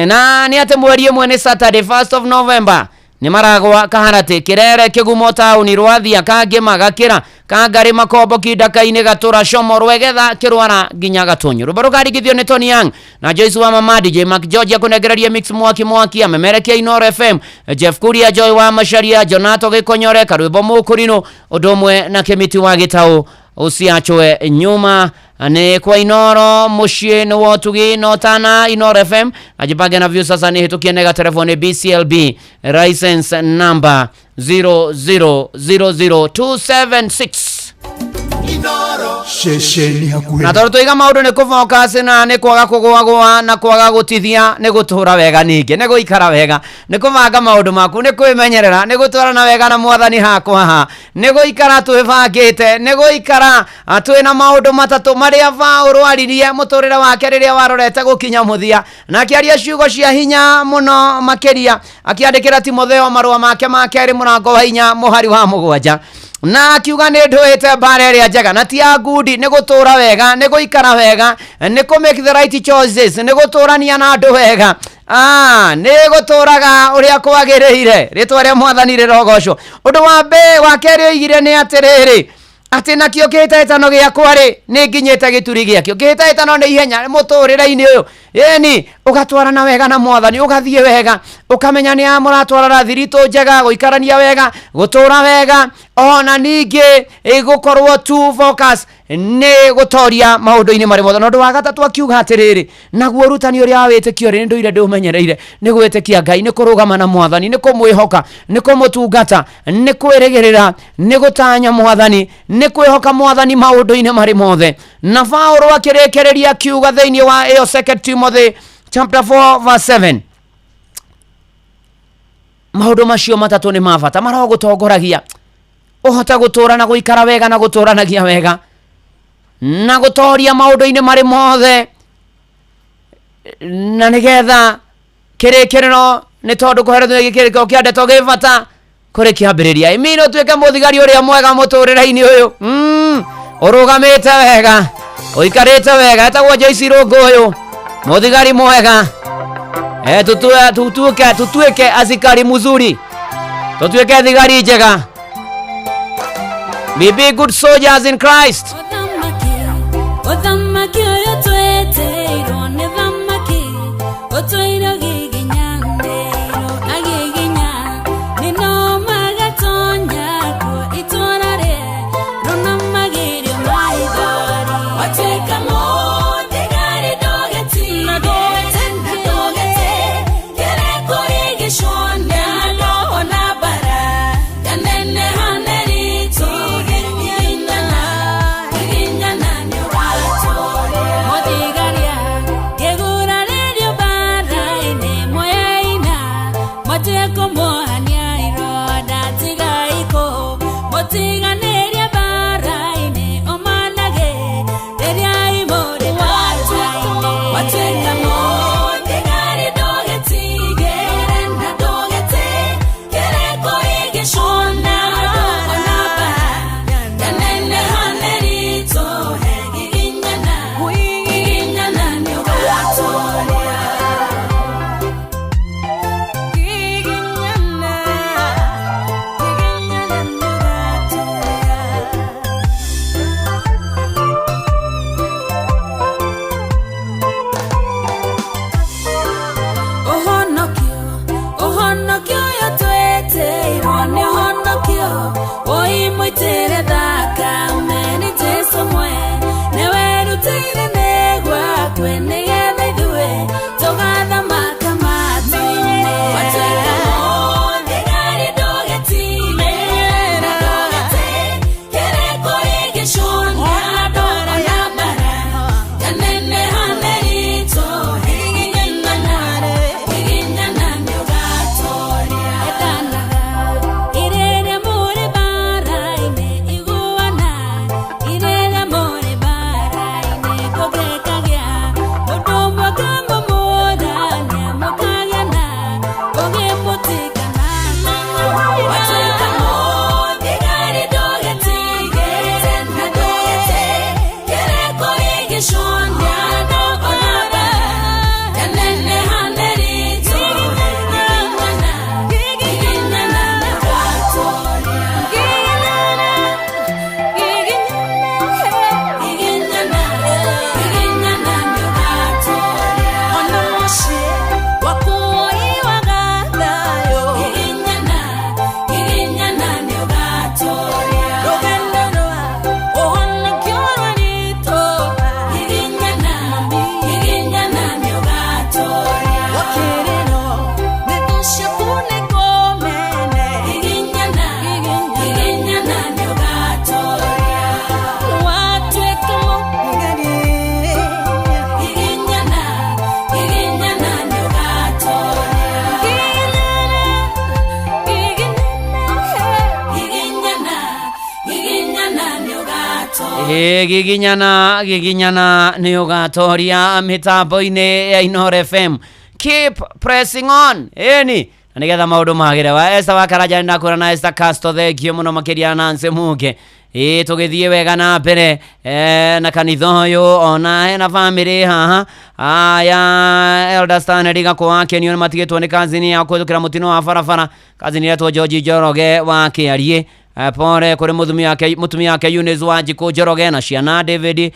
Na nĩ atĩ mweri ĩmwe nĩ Saturday 1st of November nĩ maragwa Kaharatĩ, Kĩrere, Kĩgumo taũni, Rwathia, Kangĩma, Gakĩra, Kangarĩ, Makombo, Kindaka-inĩ, Gatũra, Como, Rwegetha, Kĩrwara nginya Gatũnyũ. Rwĩmbo rũkarigithio nĩ Tony Young na Joyce wa Mama, DJ Mark George akũnengereria mix mwaki mwaki, amemerekia Inoro FM, Jeff Kuria, Joy wa Macharia, Jonato Gĩkonyore, karwĩmbo mũkũrinũ, ũndũ ũmwe na Kĩmiti wa Gĩtaũ, usiachwe nyuma. Nĩ kwa Inoro mũciĩ nĩ wotugi no tana Inoro FM na Jipange na Viusasa. Nĩ hĩtũkie nega telefoni BCLB license number 0000276. Ceceni hakuhĩ Na tondũ tũiga maũndũ nĩ kũ focus na nĩ kwaga kũgũagũa na kwaga gũtithia, nĩ gũtũra wega, ningĩ nĩ gũikara wega, nĩ kũbanga maũndũ maku, nĩ kwĩmenyerera, nĩ gũtwarana wega na mwathani hakwa ha, nĩ gũikara twĩbangĩte, nĩ gũikara twĩna maũndũ matatũ marĩa Paũlũ aririe mũtũrĩre wake rĩrĩa warorete gũkinya mũthia, na akĩaria ciugo cia hinya mũno makĩria akĩandĩkĩra Timotheo marũa make ma kerĩ mũrango wa 4 mũhari wa 7, na akiuga nĩ ndũĩte mbara ĩrĩa njega na ti ya ngundi, nĩ gũtũra wega, nĩ gũikara wega, nĩ kũ make the right choices, nĩ gũtũrania na andũ wega, nĩ gũtũraga ũrĩa kwagĩrĩire. Rĩtwa rĩa mwathani rĩrogocwo. Ũndũ wa mbe wa kerĩ oigire nĩ atĩrĩrĩ, atĩ nakĩo kĩhĩtahĩtano gĩakwa rĩ nĩ nginyĩte gĩturi gĩakĩo. Kĩhĩtahĩtano nĩ ihenya mũtũrĩre-inĩ ũyũ, ĩni ũgatwarana wega na mwathani, ũgathiĩ wega, ũkamenya nĩ a mũratwarana thiritũ njega, gũikarania wega, gũtũra wega, ona ningĩ gũkorwo tu focus nĩ gũtoria maũndũ-inĩ marĩ mothe. Na ũndũ wa gatatũ akiuga atĩrĩrĩ, naguo ũrutani ũrĩa wa wĩtĩkio rĩ, nĩ ndũire ndĩũmenyereire, nĩ gwĩtĩkia Ngai, nĩ kũrũgama na mwathani, nĩ kũmwĩhoka, nĩ kũmũtungata, nĩ kwĩrĩgĩrĩra, nĩ gũtanya mwathani, nĩ kwĩhoka mwathani maũndũ-inĩ marĩ mothe. Na Paũlũ akĩrĩkĩrĩria akiuga thĩinĩ wa ĩyo Second Timothy chapter 4 verse 7, maũndũ macio matatũ nĩ ma bata marogũtongoragia ũhote gũtũra na gũikara wega na gũtũranagia wega na gũtoria maũndũ-inĩ marĩ mothe, na nĩgetha kĩrĩkĩrĩro, nĩ tondũ kũherithio gĩkĩrĩkĩro kĩa ndeto gĩ bata kũrĩ kĩambĩrĩria. Ĩmini ũtuĩke mũthigari ũrĩa mwega mũtũrĩre-inĩ ũyũ, ũrũgamĩte wega, ũikarĩte wega. Etagwo Joyce Irũngũ ũyũ mũthigari mwega. Tutuĩke asikari mzuri, tutuĩke thigari njega. We be good soldiers in Christ. Ũthamaki ũyũ twĩtĩirwo nĩ thamaki ũtũire ũgiginyanĩirwo agiginya nĩno magatonya kuo itũra rĩerũ na magirio maithori watuĩka mũthigari ndũgetigĩre ndũgete kĩrĩ kũrigicwo nĩ andũ ona mbara yaneneha nĩ ritũ giginyana giginyana nĩ ũgatũria mũthigaria ngĩgurarĩrio mbara-inĩ moyaina mwatue kũmuohania ironda tigaikũ mũtiganĩrie mbara-inĩ ũmanage rĩrĩa imũrĩ mbara-inĩ watuĩka mũthigari ndũgetigĩre na ndũgete kĩrĩ kũrigicwo na andũ ona mbara yaneneha nĩ ritũ he giginyana giginyana nĩ ũgatũria giginyana giginyana nĩ ũgatũria. Ũhonokio, ũhonokio ũyũ twĩtĩirwo nĩ ũhonokio ũimũitĩre thakame nĩ Jesũ mwe nĩwe rutĩire nĩguo akue nĩgetha ithuĩ tũgathamaka matu-inĩ. Watuĩka mũthigari ndũgetigĩre na ndũgete kĩrĩ kũrigicwo nĩ andũ ona mbara yaneneha nĩ ritũ giginyana giginyana nĩ ũgatũria endanaga irĩrĩa mũrĩ mbara-inĩ iguana irĩrĩa mũrĩ mbara-inĩ kũngĩkagĩa mũndũ ũmwe akamũmũrania mũkagĩana ũgĩ mũtikanana watuĩka mũthigari ndũgetigĩre na ndũgete kĩrĩ kũrigicwo nĩ andũ ona mbara yaneneha nĩ ritũ giginyana giginyana nĩ ũgatũria giginyana giginyana giginyana nĩ ũgatũria ona mũciĩ wakuoiwaga thayũ giginyana giginyana nĩ ũgatũria rũgendo rwa ũhonokio rwaritũha giginyana giginyana nĩ ũgatũria gũkĩrĩrwo nĩ thũ ciaku nĩ kũmene giginyana giginyana nĩ ũgatũria watuĩka mũthigari giginyana giginyana nĩ ũgatũria giginyana giginyana giginyana nĩ ũgatũria. Ĩ, giginyana giginyana nĩ ũgatoria mĩtambo-inĩ ya Inoro FM. Keep pressing on ĩni na nĩgetha maũndũ magĩre wa Esther wa Karanja nĩndakũra na Esther Castro thengio mũno makĩria Nancy Muge ĩ tũgĩthiĩ wega na mbere na kanitha ũyũ ona hena bamĩrĩ haha ya Elder Stanley Gakũ wa Kenio nĩ matigĩtwo nĩ kazini ya kũhĩtũkĩra mũtino wa barabara kazini iretwo George Njoroge wa Kĩariĩ. Pole kũrĩ mũtumia wake Eunice Wanjikũ Njoroge na ciana David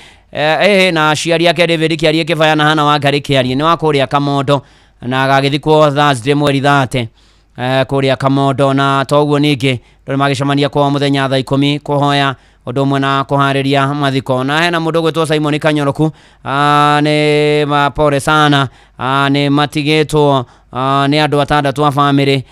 na aciari ake David Kĩariĩ Kĩbaya na Hana Wangari Kĩariĩ nĩ wa kũrĩa Kamondo na agagĩthikwo Thursday mweri 30 kũrĩa Kamondo na toguo ningĩ andũ nĩmagĩcemania kwao mũthenya thaa 10 kũhoya ũndũ ũmwe na kũharĩria mathiko na hena mũndũ ũgwĩtwo Simon Kanyoroku nĩ pole sana nĩ matigĩtwo nĩ andũ atandatũ a bamĩrĩ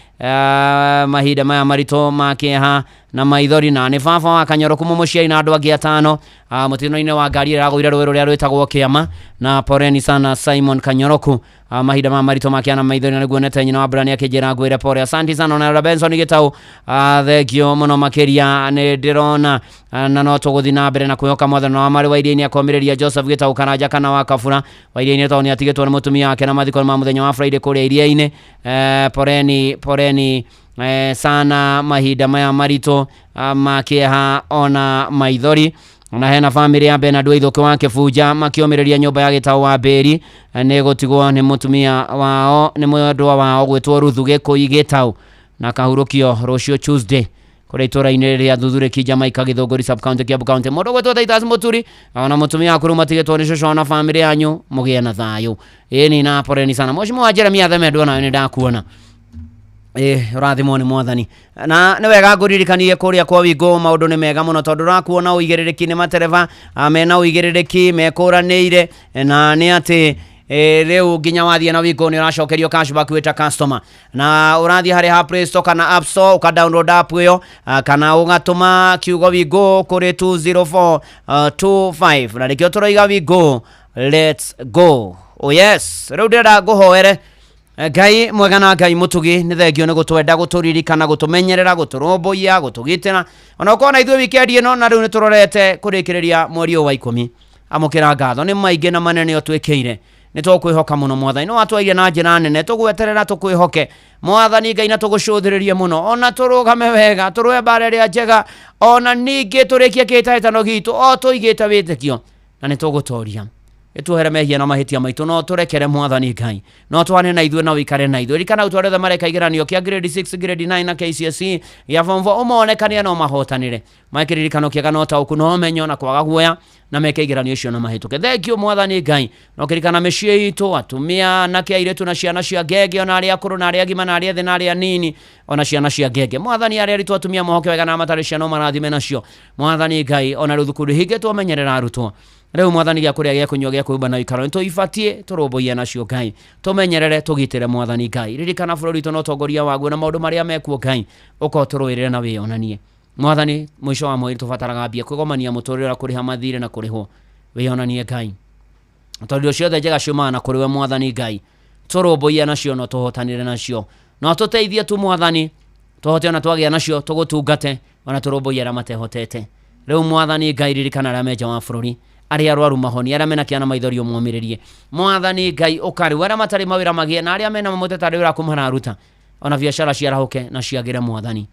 mahinda maya maritũ ma kĩeha na maithori na nĩ baba wa Kanyoroku mũmũciari na andũ angĩ atano mũtino-inĩ wa ngari ĩrĩa ĩragũire rũĩ rũrĩa rwĩtagwo Kĩama na poleni sana Simon Kanyoroku mahinda maya maritũ ma kĩeha na maithori na nĩguo nyina wa Brani akĩnjĩra ngwĩre pole asanti sana na Benson Gĩtau thengio mũno makĩria nĩ ndĩrona na no tũgũthiĩ na mbere na kwĩhoka mwathani wa marĩ wa iria-inĩ akomĩrĩria Joseph Gĩtau Karanja kana wa Kabura wa iria-inĩ tondũ nĩ atigĩtwo nĩ mũtumia wake na mathiko ma mũthenya wa Friday kũrĩa iria-inĩ poleni poleni sana mahinda maya maritũ ma kĩeha ona maithori na hena bamĩrĩ ya Bernard Waithũkĩ wa Kĩbunja makĩũmĩrĩria nyũmba ya Gĩtaũ wa Mbĩri nĩ gũtigwo nĩ mũtumia wao nĩ mwendwa wao gwĩtwo Ruthu Gĩkũi Gĩtaũ na kahurũkio rũciũ Tuesday Kũrĩa itũra-inĩ rĩa Thuthurĩki, Jamaica, Gĩthũngũri sub county, Kiambu county. Mũndũ ũgwĩtwo Titus Mũturi ona mũtumia waku rĩu matigĩtwo nĩ cũcũ na famĩlĩ yanyu, mũgĩe na thayũ. Ĩni na poleni sana. Mheshimiwa Jeremia Themendwa, nawe nĩ ndakuona. Ĩ ũrathimwo nĩ mwathani. Na nĩ wega ngũririkanie kũrĩa kwa Wingũ maũndũ nĩ mega mũno, tondũ ũrakuona ũigĩrĩrĩki nĩ matereba mena ũigĩrĩrĩki mekũranĩire, na nĩ atĩ rĩu nginya wathiĩ na Wingũ nĩ ũracokerio cashback wĩ ta customer, na ũrathiĩ harĩ ha Play Store kana App Store ũka download app ĩyo, kana ũgatũma kiugo Wingũ kũrĩ 20425, na nĩkĩo tũroiga Wingũ, let's go. Oh yes, rĩu ndĩrenda ngũhoere. Ngai mwega na Ngai mũtugi, nĩ thengio nĩ gũtwenda, gũtũririkana, gũtũmenyerera, gũtũrũmbũiya, gũtũgitĩra, ona ũkorwo na ithuĩ wikendi ĩno. Na rĩu nĩ tũrorete kũrĩkĩrĩria mweri ũyũ wa 10. Amũkĩra ngatho nĩ maingĩ na manene ũtwĩkĩire. Nĩ tũkwĩhoka mũno mwathani, nĩ watwairie na njĩra nene. Tũgweterera tũkwĩhoke mwathani Ngai na tũgũcũthĩrĩrie mũno, ona tũrũgame wega, tũrũe mbara ĩrĩa njega, ona ningĩ tũrĩkie kĩhĩtahĩtano gitũ o tũigĩte wĩtĩkio, na nĩ tũgũtoria. Ĩtuohere mehia na mahĩtia maitũ, no tũrekere mwathani Ngai, no twane na ithuĩ na ũikare na ithuĩ. Ririkana arutwo arĩa othe mareka igeranio kĩa grade 6, grade 9 na KCSE gĩa form 4, ũmonekanie no mahotanĩre, meke kĩririkano kĩega na ũtaũku na ũmenyo na kwaga guoya, na meke igeranio icio na mahĩtũke. Thank you mwathani Ngai. No kĩririkana mĩciĩ itũ, atumia, anake, airĩtu na ciana cia ngenge, ona arĩa akũrũ na arĩa agima na arĩa ethĩ na arĩa anini, ona ciana cia ngenge. Mwathani, arĩa aritũ atumia mohoke wega na matarĩ ciana ũmarathime nacio mwathani Ngai. Ona rĩu thukuru hingĩtwo, menyerera arutwo rĩu mwathani, gĩa kũrĩa, gĩa kũnyua, gĩa kwĩhumba na ũikaro nĩ tũibatiĩ tũrũmbũiye nacio. Ngai, tũmenyerere, tũgitĩre mwathani Ngai. Ririkana bũrũri witũ na ũtongoria waguo na maũndũ marĩa mekuo. Ngai, ũka ũtũrũĩrĩre na wĩyonanie mwathani. Mũico wa mweri tũbataraga mbia kwĩgomania mũtũrĩre, kũrĩha mathirĩ na kũrĩhwo. Wĩyonanie Ngai, tondũ indo ciothe njega ciumaga na kũrĩ we mwathani Ngai. Tũrũmbũiye nacio no tũhotanĩre nacio, no tũteithie tu mwathani, tũhote ona twagĩa nacio tũgũtungate, ona tũrũmbũiye arĩa matehotete. Rĩu mwathani Ngai, ririkana arĩa menja wa bũrũri, arĩa arwaru mahoni, arĩa mena kĩana maithori ũmomĩrĩrie mwathani Ngai. Ũkarĩu arĩa matarĩ mawĩra magĩe, na arĩa mena mamũte tarĩ wĩra kũmararuta, ona biacara ciarahũke na ciagĩre mwathani.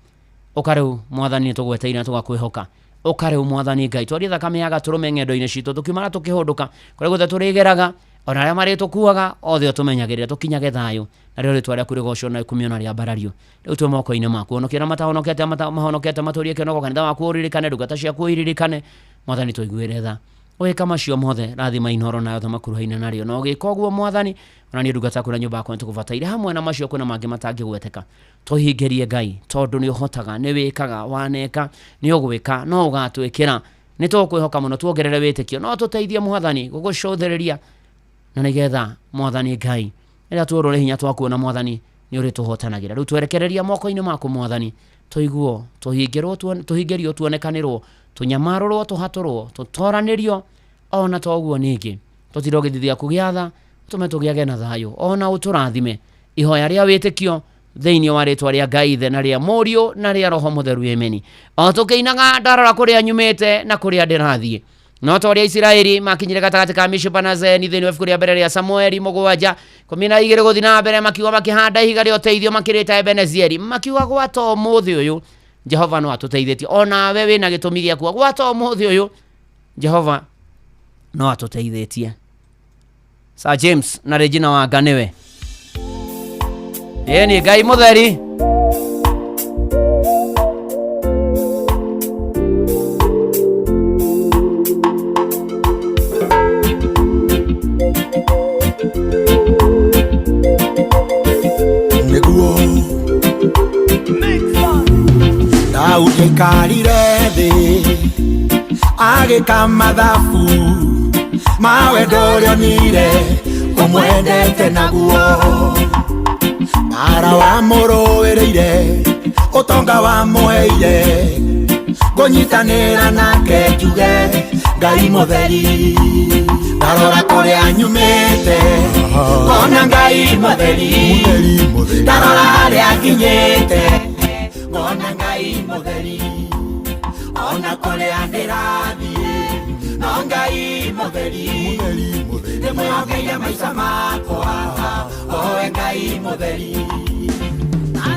Ũka rĩu mwathani, nĩ tũgweteire na tũgakwĩhoka. Ũka rĩu mwathani Ngai, twarie thakame ya gatũrũme ng'endo-inĩ citũ, tũkiuma na tũkĩhũndũka, kũrĩa guothe tũrĩgeraga, ona arĩa marĩtũkuaga othe ũtũmenyagĩrĩre, tũkinyage thayũ, na rĩo rĩtwa rĩaku rĩgocwo na ikumio na rĩambarario. Rĩu twĩ moko-inĩ maku, honokia arĩa matahonokete, mahonokete matũrie kĩonoko. Kanitha waku ũririkane, ndungata ciaku ũiririkane mwathani, tũiguĩre tha. Ũgĩka macio mothe, rathima Inoro na yothe makuruhaine narĩo, na ũgĩka ũguo mwathani, ona niĩ ndungata yaku na nyũmba yakwa nĩtũgũbataire. Hamwe na macio kwĩna mangĩ matangĩgweteka. Tũhingĩrie Ngai, tondũ nĩ ũhotaga, nĩ wĩkaga, waneka, nĩ ũgwĩka, no ũgatwĩkĩra. Nĩ tũkwĩhoka mũno, tuongerere wĩtĩkio, no tũteithie mwathani gũgũcũthĩrĩria, na nĩgetha mwathani Ngai, rĩrĩa tuorwo nĩ hinya twakuona mwathani, nĩ ũrĩtũhotanagĩra. Rĩu twerekereria moko-inĩ maku mwathani, tũiguo, tũhingĩrwo, tũhingĩrio, tuonekanĩrwo, tũnyamarũrwo, tũhatũrwo, tũtoranĩrio, ona to ũguo ningĩ tũtirwo gĩthithi gĩaku gĩa tha, ũtũme tũgĩage na thayũ, ona ũtũrathime. Ihoya rĩa wĩtĩkio thĩinĩ wa rĩtwa rĩa Ngai Ithe na rĩa Mũriũ na rĩa Roho Mũtheru, ameni. O tũkĩinaga, ndarora kũrĩa nyumĩte na kũrĩa ndĩrathiĩ, no ta ũrĩa Isiraeli makinyire gatagatĩ ka Mishipa na Zeni thĩinĩ wa ibuku rĩa mbere rĩa Samueli 7:12 gũthiĩ na mbere, makiuga, makĩhanda ihiga rĩa ũteithio, makĩrĩta Ebenezieri, makiuga, gwata ũmũthĩ ũyũ Jehova no atũteithĩtie. Onawe wĩna gĩtũmi gĩa kuga gwata ũmũthĩ ũyũ Jehova no atũteithĩtie. Sir James na Regina Wanga nĩwe ĩĩ ni Ngai mũtheri. Nĩguo Daudi aikarire thĩ agĩka mathabu ma wendo ũrĩa onire ũmwendete naguo, mbara wamũrũĩrĩire, ũtonga wamũheire, ngũnyitanĩra nake njuge Ngai mũtheri. Ndarora kũrĩa nyumĩte ngona Ngai mũtheri, ndarora harĩa nginyĩte ngona Ngai mũtheri, ona kũrĩa ndĩrathiĩ no Ngai mũtheri, ndĩmwĩhokeire maica makwa owe Ngai mũtheri.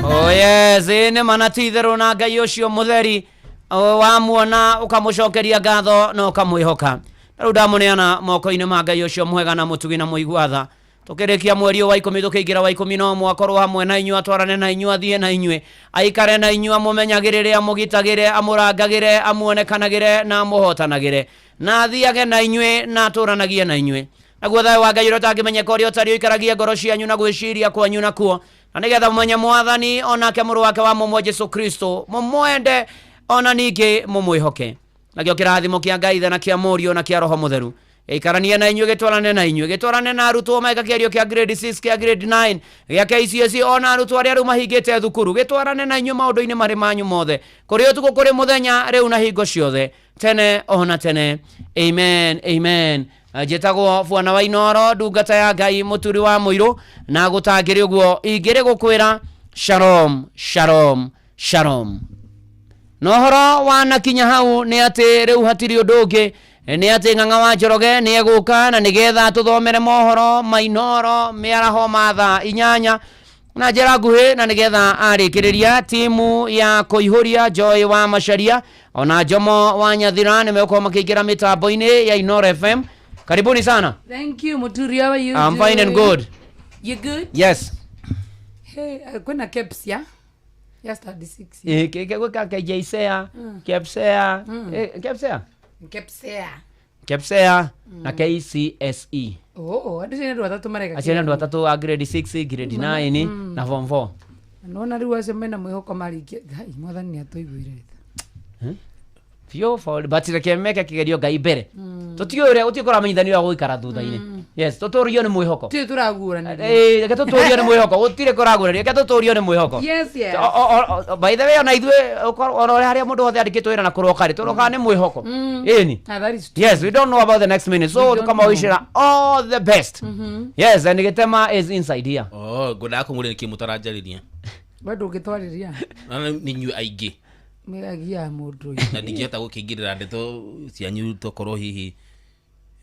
Oh yes, ĩ nĩ mana ti itherũ na Ngai ũcio mũtheri o, wamuona ũkamũcokeria ngatho na ũkamwĩhoka. Na rĩu ndamũneana moko-inĩ ma Ngai ũcio mwega na mũtugi na mũigua tha. Tũkĩrĩkia mweri ũyũ wa 10 tũkĩingĩra wa 11, akorwo hamwe na inyuĩ, atwarane na inyuĩ, athiĩ na inyuĩ, aikare na inyuĩ, amũmenyagĩrĩre, amũgitagĩre, amũrangagĩre, amuonekanagĩre na amũhotanagĩre, na athiage na inyuĩ na atũranagie na inyuĩ. Naguo thayũ wa Ngai ũrĩa ũtangĩmenyeka ũrĩa ũtariĩ ũikaragie ngoro cianyu na gwĩciria kwanyu nakuo, na nĩgetha mũmenye Mwathani o nake mũrũ wake wa mũmwe Jesu Kristo, mũmwende ona ningĩ mũmwĩhoke. Nakĩo kĩrathimo kĩa Ngai Ithe na kĩa Mũriũ na kĩa Roho Mũtheru gĩikaranie na inyuĩ, gĩtwarane na inyuĩ, gĩtwarane na arutwo meka kĩgerio kĩa grade 6, kĩa grade 9, gĩa KCSE, ona arutwo arĩa rĩu mahingĩte thukuru, gĩtwarane na inyuĩ maũndũ-inĩ marĩ manyu mothe, kũrĩ ũtukũ kũrĩ mũthenya, rĩu na hingo ciothe, tene ona tene. Amen, amen. Njĩtagwo Bwana wa Inoro, ndungata ya Ngai, mũturi wa mũirũ, na gũtangĩrĩ ũguo ingĩrĩ gũkwĩra shalom, shalom, shalom. Na ũhoro wanakinya hau nĩ atĩ rĩu hatirĩ ũndũ ũngĩ, nĩ atĩ Ng'ang'a wa Njoroge nĩ egũka na nĩgetha tũthomere mohoro ma Inoro mĩaraho ma thaa 8 na njĩra nguhĩ, na nĩgetha arĩkĩrĩria timu ya kũihũria Joy wa Macharia ona Njomo wa Nyathira nĩ megũkorwo makĩingĩra mĩtambo-inĩ ya Inoro FM. Karibuni sana. Thank you, Muturi. How are you I'm fine and doing? good. You good? Yes. Hey, kwĩna KEBS ya? Ya study 6. Gwĩka KJSEA, KEPSEA, KEPSEA? KEPSEA. KEPSEA na KCSE. Oh, andũ acio nĩ andũ atatũ mareka. Acio nĩ andũ atatũ a grade 6, grade 9 na form 4. Nona rĩu acio mena mwĩhoko marĩkia. Ngai, Mwathani nĩ atũiguĩre tha. Biũ for but reke meke kĩgerio Ngai mbere. Tũtiũĩ ũrĩa gũtirĩ kũramenyithanio ũrĩa gũgũikara thutha-inĩ. Yes, tũtũrio nĩ mwĩhoko. Tũtirĩ tũraguũranĩria. Reke tũtũrio nĩ mwĩhoko, gũtirĩ kũragũrania, reke tũtũrio nĩ mwĩhoko. Yes, yes. By the way, ona ithuĩ ona ũrĩa harĩa mũndũ wothe andĩkĩtwo wĩra na kũroka rĩ, tũrokaga nĩ mwĩhoko. Ĩni. Ah, that is true. Yes, we don't know about the next minute. So We don't tukamawishira all the best. Yes, and Gitema is inside here. Oh, ngwendaga kũmũria nĩkĩ mũtaranjarĩria. We ndũngĩtwarĩria. Na nĩ inyuĩ aingĩ. Mĩragia mũndũ ũyũ. Na ndingĩhota gũkĩingĩrĩra ndeto cianyu tokorwo hihi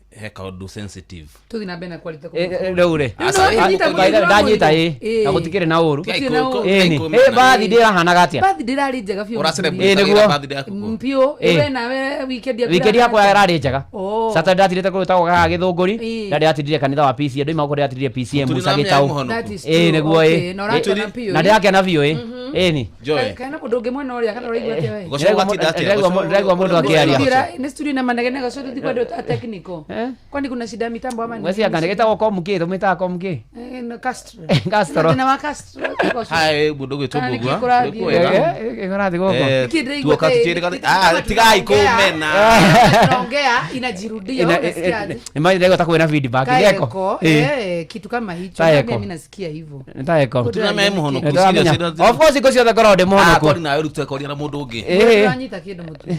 he kaũndũ sensitive. Tũthiĩ na mbere na kwarĩte Rĩu rĩ. Aca, Rĩu nĩwanyita ĩ, mũthuri wa Ndanyita mũirũ. ĩ. Na gũtikĩrĩ na ũru. Gũtirĩ na ũru. Ĩni. Bathi ndĩrahanaga atĩa? Bathi ndĩrarĩ njega biũ. Ũra-celebrate Ĩ, nĩguo. birthday yaku kũ? Biũ. Ĩ. We nawe weekend yaku Weekend yakwa ĩrarĩ ĩrarĩ njega. Oh. Saturday ndatirĩte kũrĩ gwĩtagwo gaga gĩthũngũri. Ĩ. Na ndĩratirire kanitha wa PCM. Ndoima gũkũ ndĩratirire PCM Mũturi Musa na Gĩtaũ. mĩaĩ mũhonoku. That is Ĩ, true. nĩguo Okay, ĩ. na ũrakena biũ, Na ĩ. ndĩrakena biũ ĩ. Ĩni. Joy. Kana mũndũ ũngĩ mwena ũrĩa kana ũraigua atĩa we? Goco ũgatinda atĩa? Goco- Ndĩraigua mũndũ akĩaria. Studio Nĩ studio na manegene goco tũthi kwa andũ a technical. Kwani kuna shida ya mitambo ama ni? Ngweciria kana gĩtagwo komkĩ, tũmĩtaga komkĩ. No, Castro. Castro. Thĩna wa Castro. Goco. Hi, mũndũ ũgwĩtwo Kana nĩkĩ Mbũgua. kũrathiĩ? Nĩ kwega. Kũrathiĩ gũkũ. Nĩkĩ ndĩraigua Tuoka ta- tũkĩrĩka- Ah, tigai kũmena. Tunaongea inajirudia. Wewe unasikia aje? Imagine ndĩraigua ta kwĩna feedback. Ka Nĩ echo. echo, Ĩ. kitu kama hicho. Ta echo. Mimi nasikia hivyo. Nĩ ta echo. Tuna mĩaĩ mũhonoku, Nĩ tũramenya. serious, serious. Of course hingo ciothe ngoragwo ndĩ Ah, mũhonoku. kwani nawe rĩu twekoria na mũndũ ũngĩ. Ndũranyita kĩndũ mũtwe.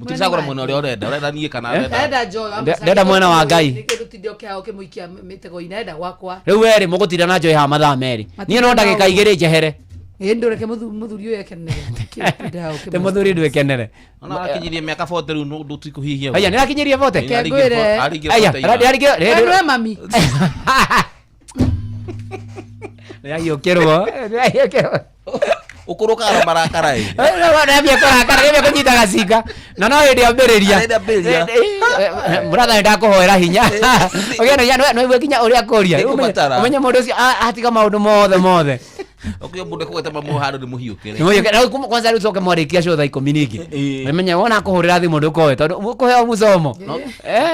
Mũturi cagũra mwena ũrĩa ũrenda, ũrenda niĩ kana ũrenda. Ndenda Joy, wa Ndenda mwena wa Ngai. Nĩkĩ ndũtinde ũkĩhaha ũkĩmũikia mĩtego-inĩ, ndenda gwakwa. Rĩu werĩ mũgũtinda na Joy haha mathaa merĩ. Niĩ no ndagĩka 2 njehere. Ĩ, ndũreke mũthuri ũyũ ekenere. Nĩkĩ ũtinda haha Tĩ ũkĩmũ- mũthuri ndwĩkenere. Ona arakinyirie mĩaka 40 rĩu no ndũtikũhihia. Aya, nĩrakinyirie 40? Ĩ, arĩngie Ngwĩre. arĩngie Aya, 40 ira. arĩngie- We nĩwe mami. Nĩrahiũkĩrwo. Nĩrahiũkĩrwo. Ũkũrũkaga na marakara ĩ. Nĩambia kũrakara, nĩambia kũnyita gacinga. Na no hĩndĩ ambĩrĩria. Hĩndĩ ambĩrĩria. Mũratha nĩndakũhoera hinya. Ũgĩe na hinya, nĩwaigua nginya ũrĩa akũria. Nĩngũbatara. Ũmenye mũndũ ũcio atiga maũndũ mothe mothe. Ũkĩo mũndũ ekũgweta mamu handũ nĩ mũhiũkĩre. Nĩmũhiũke. Na rĩu kwanza rĩu coke mwarĩkia show thaa 10 ningĩ. Ũmenye wona akũhũrĩra thimũ ndũkoe tondũ mũkũheo mũcomo.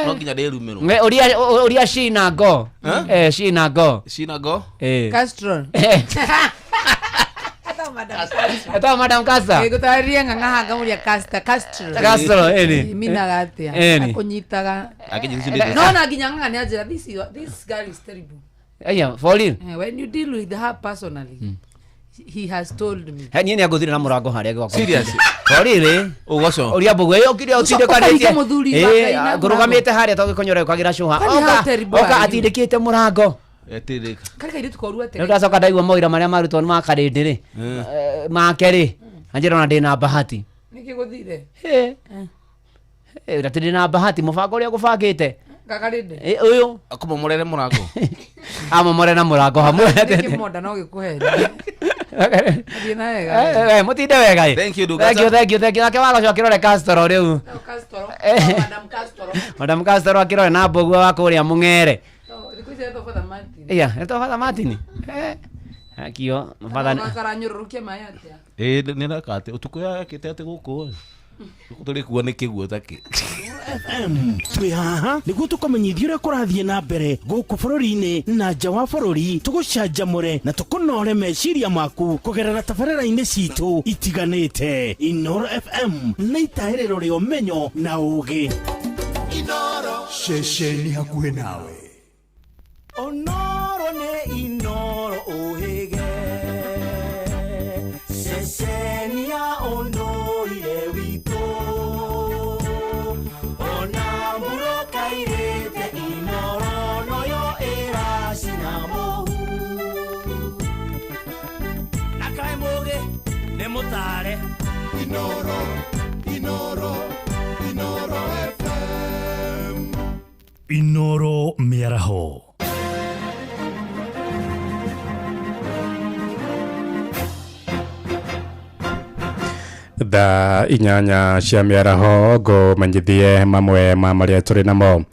No nginya ndĩrumĩrwo. Ũria she na go. She na go. She na go? Castro. Etagwo Madam Castro. Ngũtarĩrie ng'ang'a haha ngamũria Castro. Castro. Castro, ĩni. Minaga atĩa? Ĩni. Akũnyitaga. Akĩnyitithia No na nginya ng'ang'a nĩanjĩra this girl is terrible. Aya, for real. When you deal with her personally, he has told me. He niĩ nĩangũthire na mũrango harĩa gwakwa. Serious? For real, ĩ. Ũgoco. Ũria mbũgũ ĩyo ũkire Ũkahinga mũthuri wa Ngai na Ngũrũgamĩte harĩa to gĩkonyore ũkagĩra cũha. Kwani how Oka terrible oka are you? atindĩkĩte mũrango. Etĩrĩka. Karĩ kairĩtu koru atĩa? Rĩu ndacoka ndaigua mawĩra marĩa marutwo nĩ ma karĩndĩ rĩ. Make rĩ. Anjĩra ona ndĩna bahati. Nĩkĩ gũthire? Atĩ ndĩna bahati mũbango ũrĩa ngũbangĩte. Gakarĩndĩ. Ũyũ. Akũmomorere mũrango. Amomore na mũrango hamwe. Nĩkĩ monda no gĩkũhenia? Thiĩ na wega. Mũtinde wega ĩ. Thank you, Ndungata. Thank you, thank you, thank you. Nake wagoco akĩrore Castro rĩu. Castro. Eh. Madam Castro. Madam Castro akĩrore na mbũgua wa kũrĩa Mũng'ere. Thikũ ici Ũcio etwo Father Martin. Iya, etwo Father Martin. Eh. Akio Father Karanyũrũrũkia maĩ atĩa? Ĩĩ nĩ reka atĩ ũtukũ yakĩte atĩ gũkũ gũkũ tũrĩkuo nĩ kĩguo ta kĩ. FM twĩ haha nĩguo tũkũmenyithia ũrĩa kũrathiĩ na mbere gũkũ bũrũri-inĩ na nja wa bũrũri, tũgũcanjamũre na tũkũnore meciria maku kũgerera tabarĩra-inĩ citũ itiganĩte. Inoro FM nĩ itahĩrĩro rĩa ũmenyo na ũgĩ. Ceceni hakuhĩ nawe. Onoro nĩ Inoro ũhĩge, ceceni ya ũndũire witũ, ona mbura kairĩte Inoro noyo ĩracina mũhu. Na kaĩ mũgĩ nĩ mũtare. Inoro, Inoro, Inoro FM. Inoro mĩaraho. Thaa 8 cia mĩaraho ngũmenyithie mamwe ma marĩa tũrĩ namo.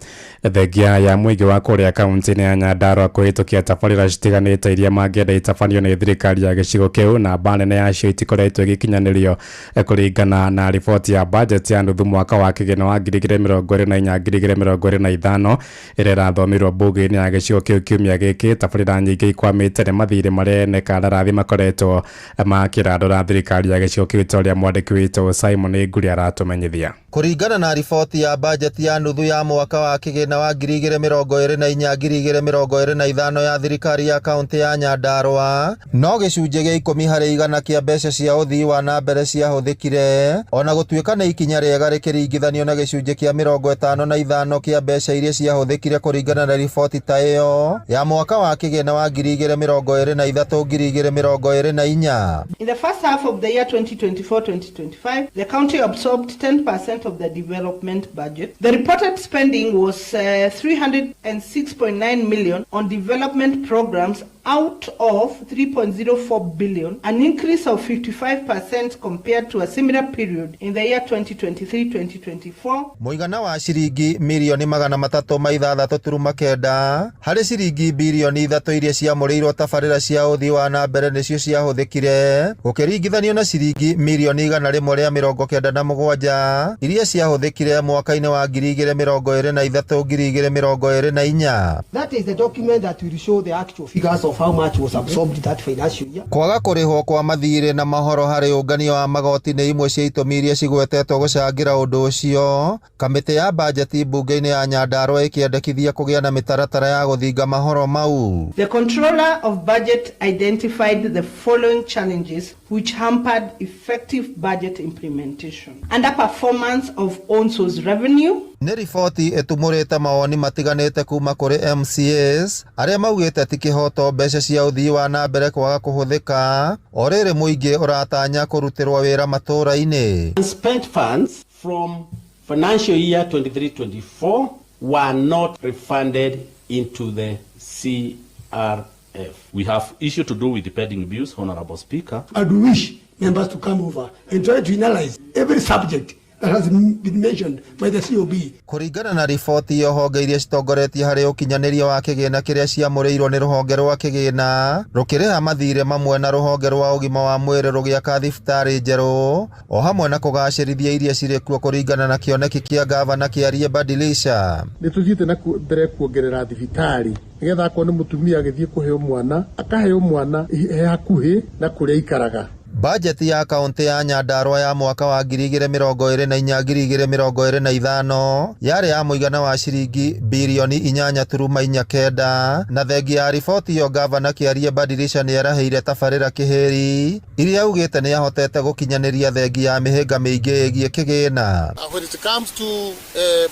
Thengia ya mũingĩ wa kũrĩa kaunti-inĩ ya Nyandarua kũhĩtũkia tabarĩra citiganĩte iria mangĩenda itabanio nĩ thirikari ya gĩcigo kĩu, namba nene yacio itikoretwo igĩkinyanĩrio kũringana na riboti ya bajeti ya nuthu mwaka wa kĩgĩna wa 2024 2025 ĩrĩa ĩrathomirwo mbunge-inĩ ya gĩcigo kĩu kiumia gĩkĩ. Tabarĩra nyingĩ ikwamĩte nĩ mathirĩ marĩa ene kandarathi makoretwo makĩrandũra thirikari ya gĩcigo kĩu, ta ũrĩa mwandĩki witũ Simon Nguri aratũmenyithia. Kũringana na riboti ya bajeti ya nuthu ya mwaka wa kĩgĩna wa 2024 2025 ya thirikari ya kaunti ya Nyandarua, no gĩcunjĩ gĩa 10% kĩa mbeca cia ũthii wa na mbere ciahũthĩkire, ona gũtuĩka nĩ ikinya rĩega rĩkĩringithanio na gĩcunjĩ kĩa 55 kĩa mbeca iria ciahũthĩkire kũringana na riboti ta ĩyo ya mwaka wa kĩgĩna wa 2023 2024. In the first half of the year 2024-2025, the county absorbed 10% of the development budget. The reported spending was 306.9 million on development programs out of 3.04 billion, an increase of 55% compared to a similar period in the year 2023-2024. Mũigana wa ciringi mirioni 306.9 harĩ ciringi birioni 3 iria ciamũrĩirwo tabarĩra cia ũthii wa na mbere nĩcio ciahũthĩkire, gũkĩringithanio na ciringi mirioni 197 iria ciahũthĩkire mwaka-inĩ wa 2023 2024. That is the document that will show the actual figures of how much was absorbed that financial year. Kwaga kũrĩhwo kwa mathirĩ na mahoro harĩ ũngania wa magoti nĩ imwe cia itũmi iria cigwetetwo gũcangĩra ũndũ ũcio. Kamĩtĩ ya bajeti mbunge-inĩ ya Nyandarua ĩkĩendekithia kũgĩa na mĩtaratara ya gũthinga mahoro mau. The controller of budget identified the following challenges which hampered effective budget implementation: underperformance of own source revenue, Nĩ riboti ĩtumũrĩte mawoni matiganĩte kuma kũrĩ MCAs arĩa maugĩte ti kĩhoto mbeca cia ũthii wa na mbere kwaga kũhũthĩka o rĩrĩ mũingĩ ũratanya kũrutĩrwo wĩra matũũra-inĩ. Unspent funds from financial year 23-24 were not refunded into the CRF. We have issue to do with the pending bills, Honorable Speaker. I'd wish members to come over and try to analyze every subject that has been mentioned by the COB. Kũringana na riboti ĩyo, honge iria citongoretie harĩ ũkinyanĩria wa kĩgĩna kĩrĩa ciamũrĩirwo nĩ rũhonge rwa kĩgĩna rũkĩrĩha mathirĩ mamwe na rũhonge rwa ũgima wa mwĩrĩ rũgĩaka thibitarĩ njerũ o hamwe na kũgacĩrithia iria cirĩ kuo kũringana na kĩoneki kĩa gavana kĩarie Badilisha. Nĩ tũthiĩte na mbere kuongerera thibitarĩ nĩgetha akorwo nĩ mũtumia agĩthiĩ kũheo mwana akaheo mwana he hakuhĩ na kũrĩa aikaraga. Bajeti ya kaunti ya Nyandarua ya mwaka wa 2024 2025 yarĩ ya mũigana wa ciringi birioni 8.49, na thengia ya riboti ĩyo gavana Kĩarie Badilisha nĩerahĩire tabarĩra kĩhĩri iria augĩte nĩahotete gũkinyanĩria thengia ya mĩhĩnga mĩingĩ ĩgiĩ kĩgĩna. When it comes to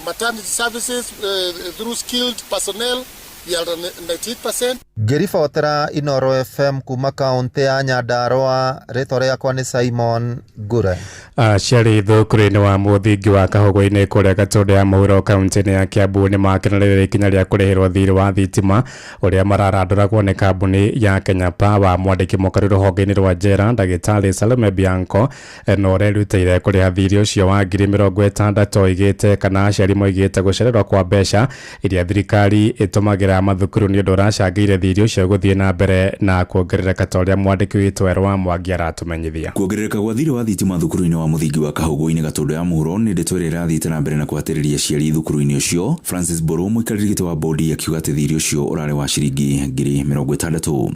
maternity services through skilled personnel, we are 98%. Ngĩribotera Inoro FM kuma kaunti ya Nyandarua, rĩtwa rĩakwa nĩ Simon Ngure. Aciari thukuru-inĩ wa mũthingi wa Kahũgũ-inĩ kũrĩa Gatũndũ ya mũhuro kaunti-inĩ ya Kiambu nĩ makenereire ikinya rĩa kũrĩhĩrwo thirĩ wa thitima ũrĩa mararandũragwo nĩ kambuni ya Kenya Power. Mwandĩki mũkaru rũhonge-inĩ rwa njera ndagĩtarĩ Salome Bianco na ũrerutĩire kũrĩha thirĩ ũcio wa 60,000 oigĩte kana aciari moigĩte gũcererwo kwa mbeca iria thirikari ĩtũmagĩra ya mathukuru nĩ ũndũ ũracangĩire thirĩ ũcio gũthiĩ na mbere na kuongerereka ta ũrĩa mwandĩki witũ Werũ wa Mwangi aratũmenyithia. Kuongerereka gwa thirĩ wa thitima thukuru-inĩ wa mũthingi wa Kahũgũ-inĩ Gatũndũ ya mũhuro nĩ ndeto ĩrĩa ĩrathiĩte na mbere na kũhatĩrĩria aciari thukuru-inĩ ũcio. Francis Mbũrũ mũikarĩri gĩtĩ wa bodi akiuga atĩ thirĩ ũcio ũrarĩ wa ciringi 60,000.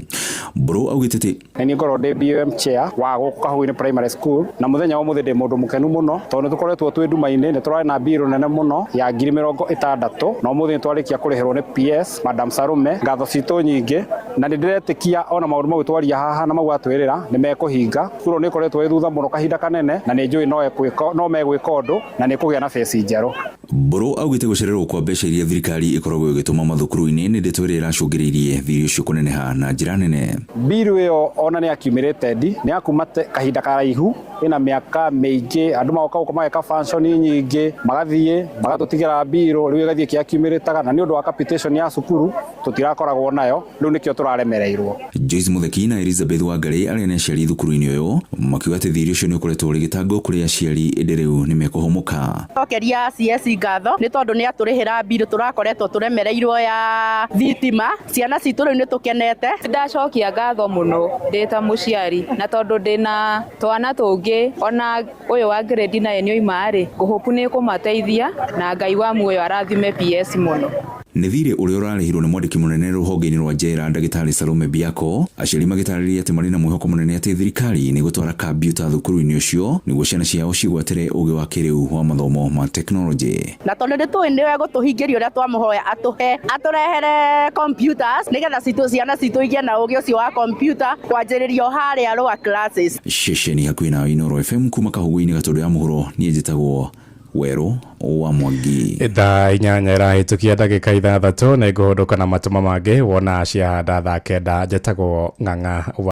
Mbũrũ augĩte atĩ Nĩ niĩ ngorwo ndĩ BOM chair wa gũkũ Kahũgũ-inĩ Primary School, na mũthenya wa ũmũthĩ ndĩ mũndũ mũkenu mũno tondũ nĩ tũkoretwo twĩ nduma-inĩ. Nĩ tũrarĩ na mbirũ nene mũno ya 60,000, na ũmũthĩ nĩ twarĩkia kũrĩhĩrwo nĩ PS Madam Sarume. Ngatho citũ nyingĩ, na nĩ ndĩretĩkia ona maũndũ mau twaria haha na mau atwĩrĩra nĩ mekũhinga. Cukuru nĩ ĩkoretwo ĩ thutha mũno kahinda kanene, na nĩ njũĩ no megwĩka ũndũ na nĩ kũgĩa na beci njerũ. Mbũrũ augĩte gũcererwo kwa mbeca iria thirikari ĩkoragwo ĩgĩtũma mathukuru-inĩ nĩ ndeto ĩrĩa ĩracũngĩrĩirie thirĩ ũcio kũneneha na njĩra nene. Mbiru ĩyo ona nĩ accumulated, nĩ ya kuma kahinda karaihu, ĩna mĩaka mĩingĩ. Andũ magoka gũkũ mageka function nyingĩ, magathiĩ magatũtigĩra mbirũ, rĩu ĩgathiĩ ĩkĩaccumulataga, na nĩ ũndũ wa capitation ya cukuru tũtirakoragwo nayo, rĩu nĩkĩo tũraremereirwo. Joyce Mutheki na Elizabeth Wangari arĩa nĩ aciari thukuru-inĩ ũyũ makiuga atĩ thirĩ ũcio nĩ ũkoretwo ũrĩ gĩtango kũrĩ aciari ĩndĩ rĩu nĩ mekũhũmũka. Cokeria CS ngatho nĩ tondũ nĩ atũrĩhĩra mbirũ tũrakoretwo tũremereirwo ya thitima. Ciana citũ rĩu nĩ tũkenete. Ndacokia ngatho mũno ndĩ ta mũciari, na tondũ ndĩna twana tũngĩ ona ũyũ wa grade 9 nĩ oima rĩ, ngũhũpu nĩ kũmateithia, na Ngai wa muoyo arathime PS mũno. Nĩ thirĩ ũrĩa ũrarĩhirwo nĩ mwandĩki mũnene rũhonge-inĩ rwa njera ndagĩtarĩ Salome Biako. Aciari magĩtarĩria atĩ marĩ na mwĩhoko mũnene atĩ thirikari nĩ gũtwara kambiuta thukuru-inĩ ũcio nĩguo ciana ciao cigwatĩre ũgĩ wa kĩrĩu wa mathomo ma tekinoronjĩ. Na tondũ nĩ tũĩ nĩwe gũtũhingĩria ũrĩa twamũhoya atũhe, atũrehere computers nĩgetha ciana citũ igĩe na ũgĩ ũcio wa computer kwanjĩrĩria harĩa lower classes. Ceceni hakuhĩ nawe Inooro FM kuma Kahũgũ-inĩ Gatũndũ ya mũhuro, niĩ njĩtagwo Werũ wa Mwangi. Thaa 8 ĩrahĩtũkia ndagĩka 6, nĩ ngũhũndũka na matũma mangĩ wona ciahanda thaa 9. Njĩtagwo Ng'ang'a wa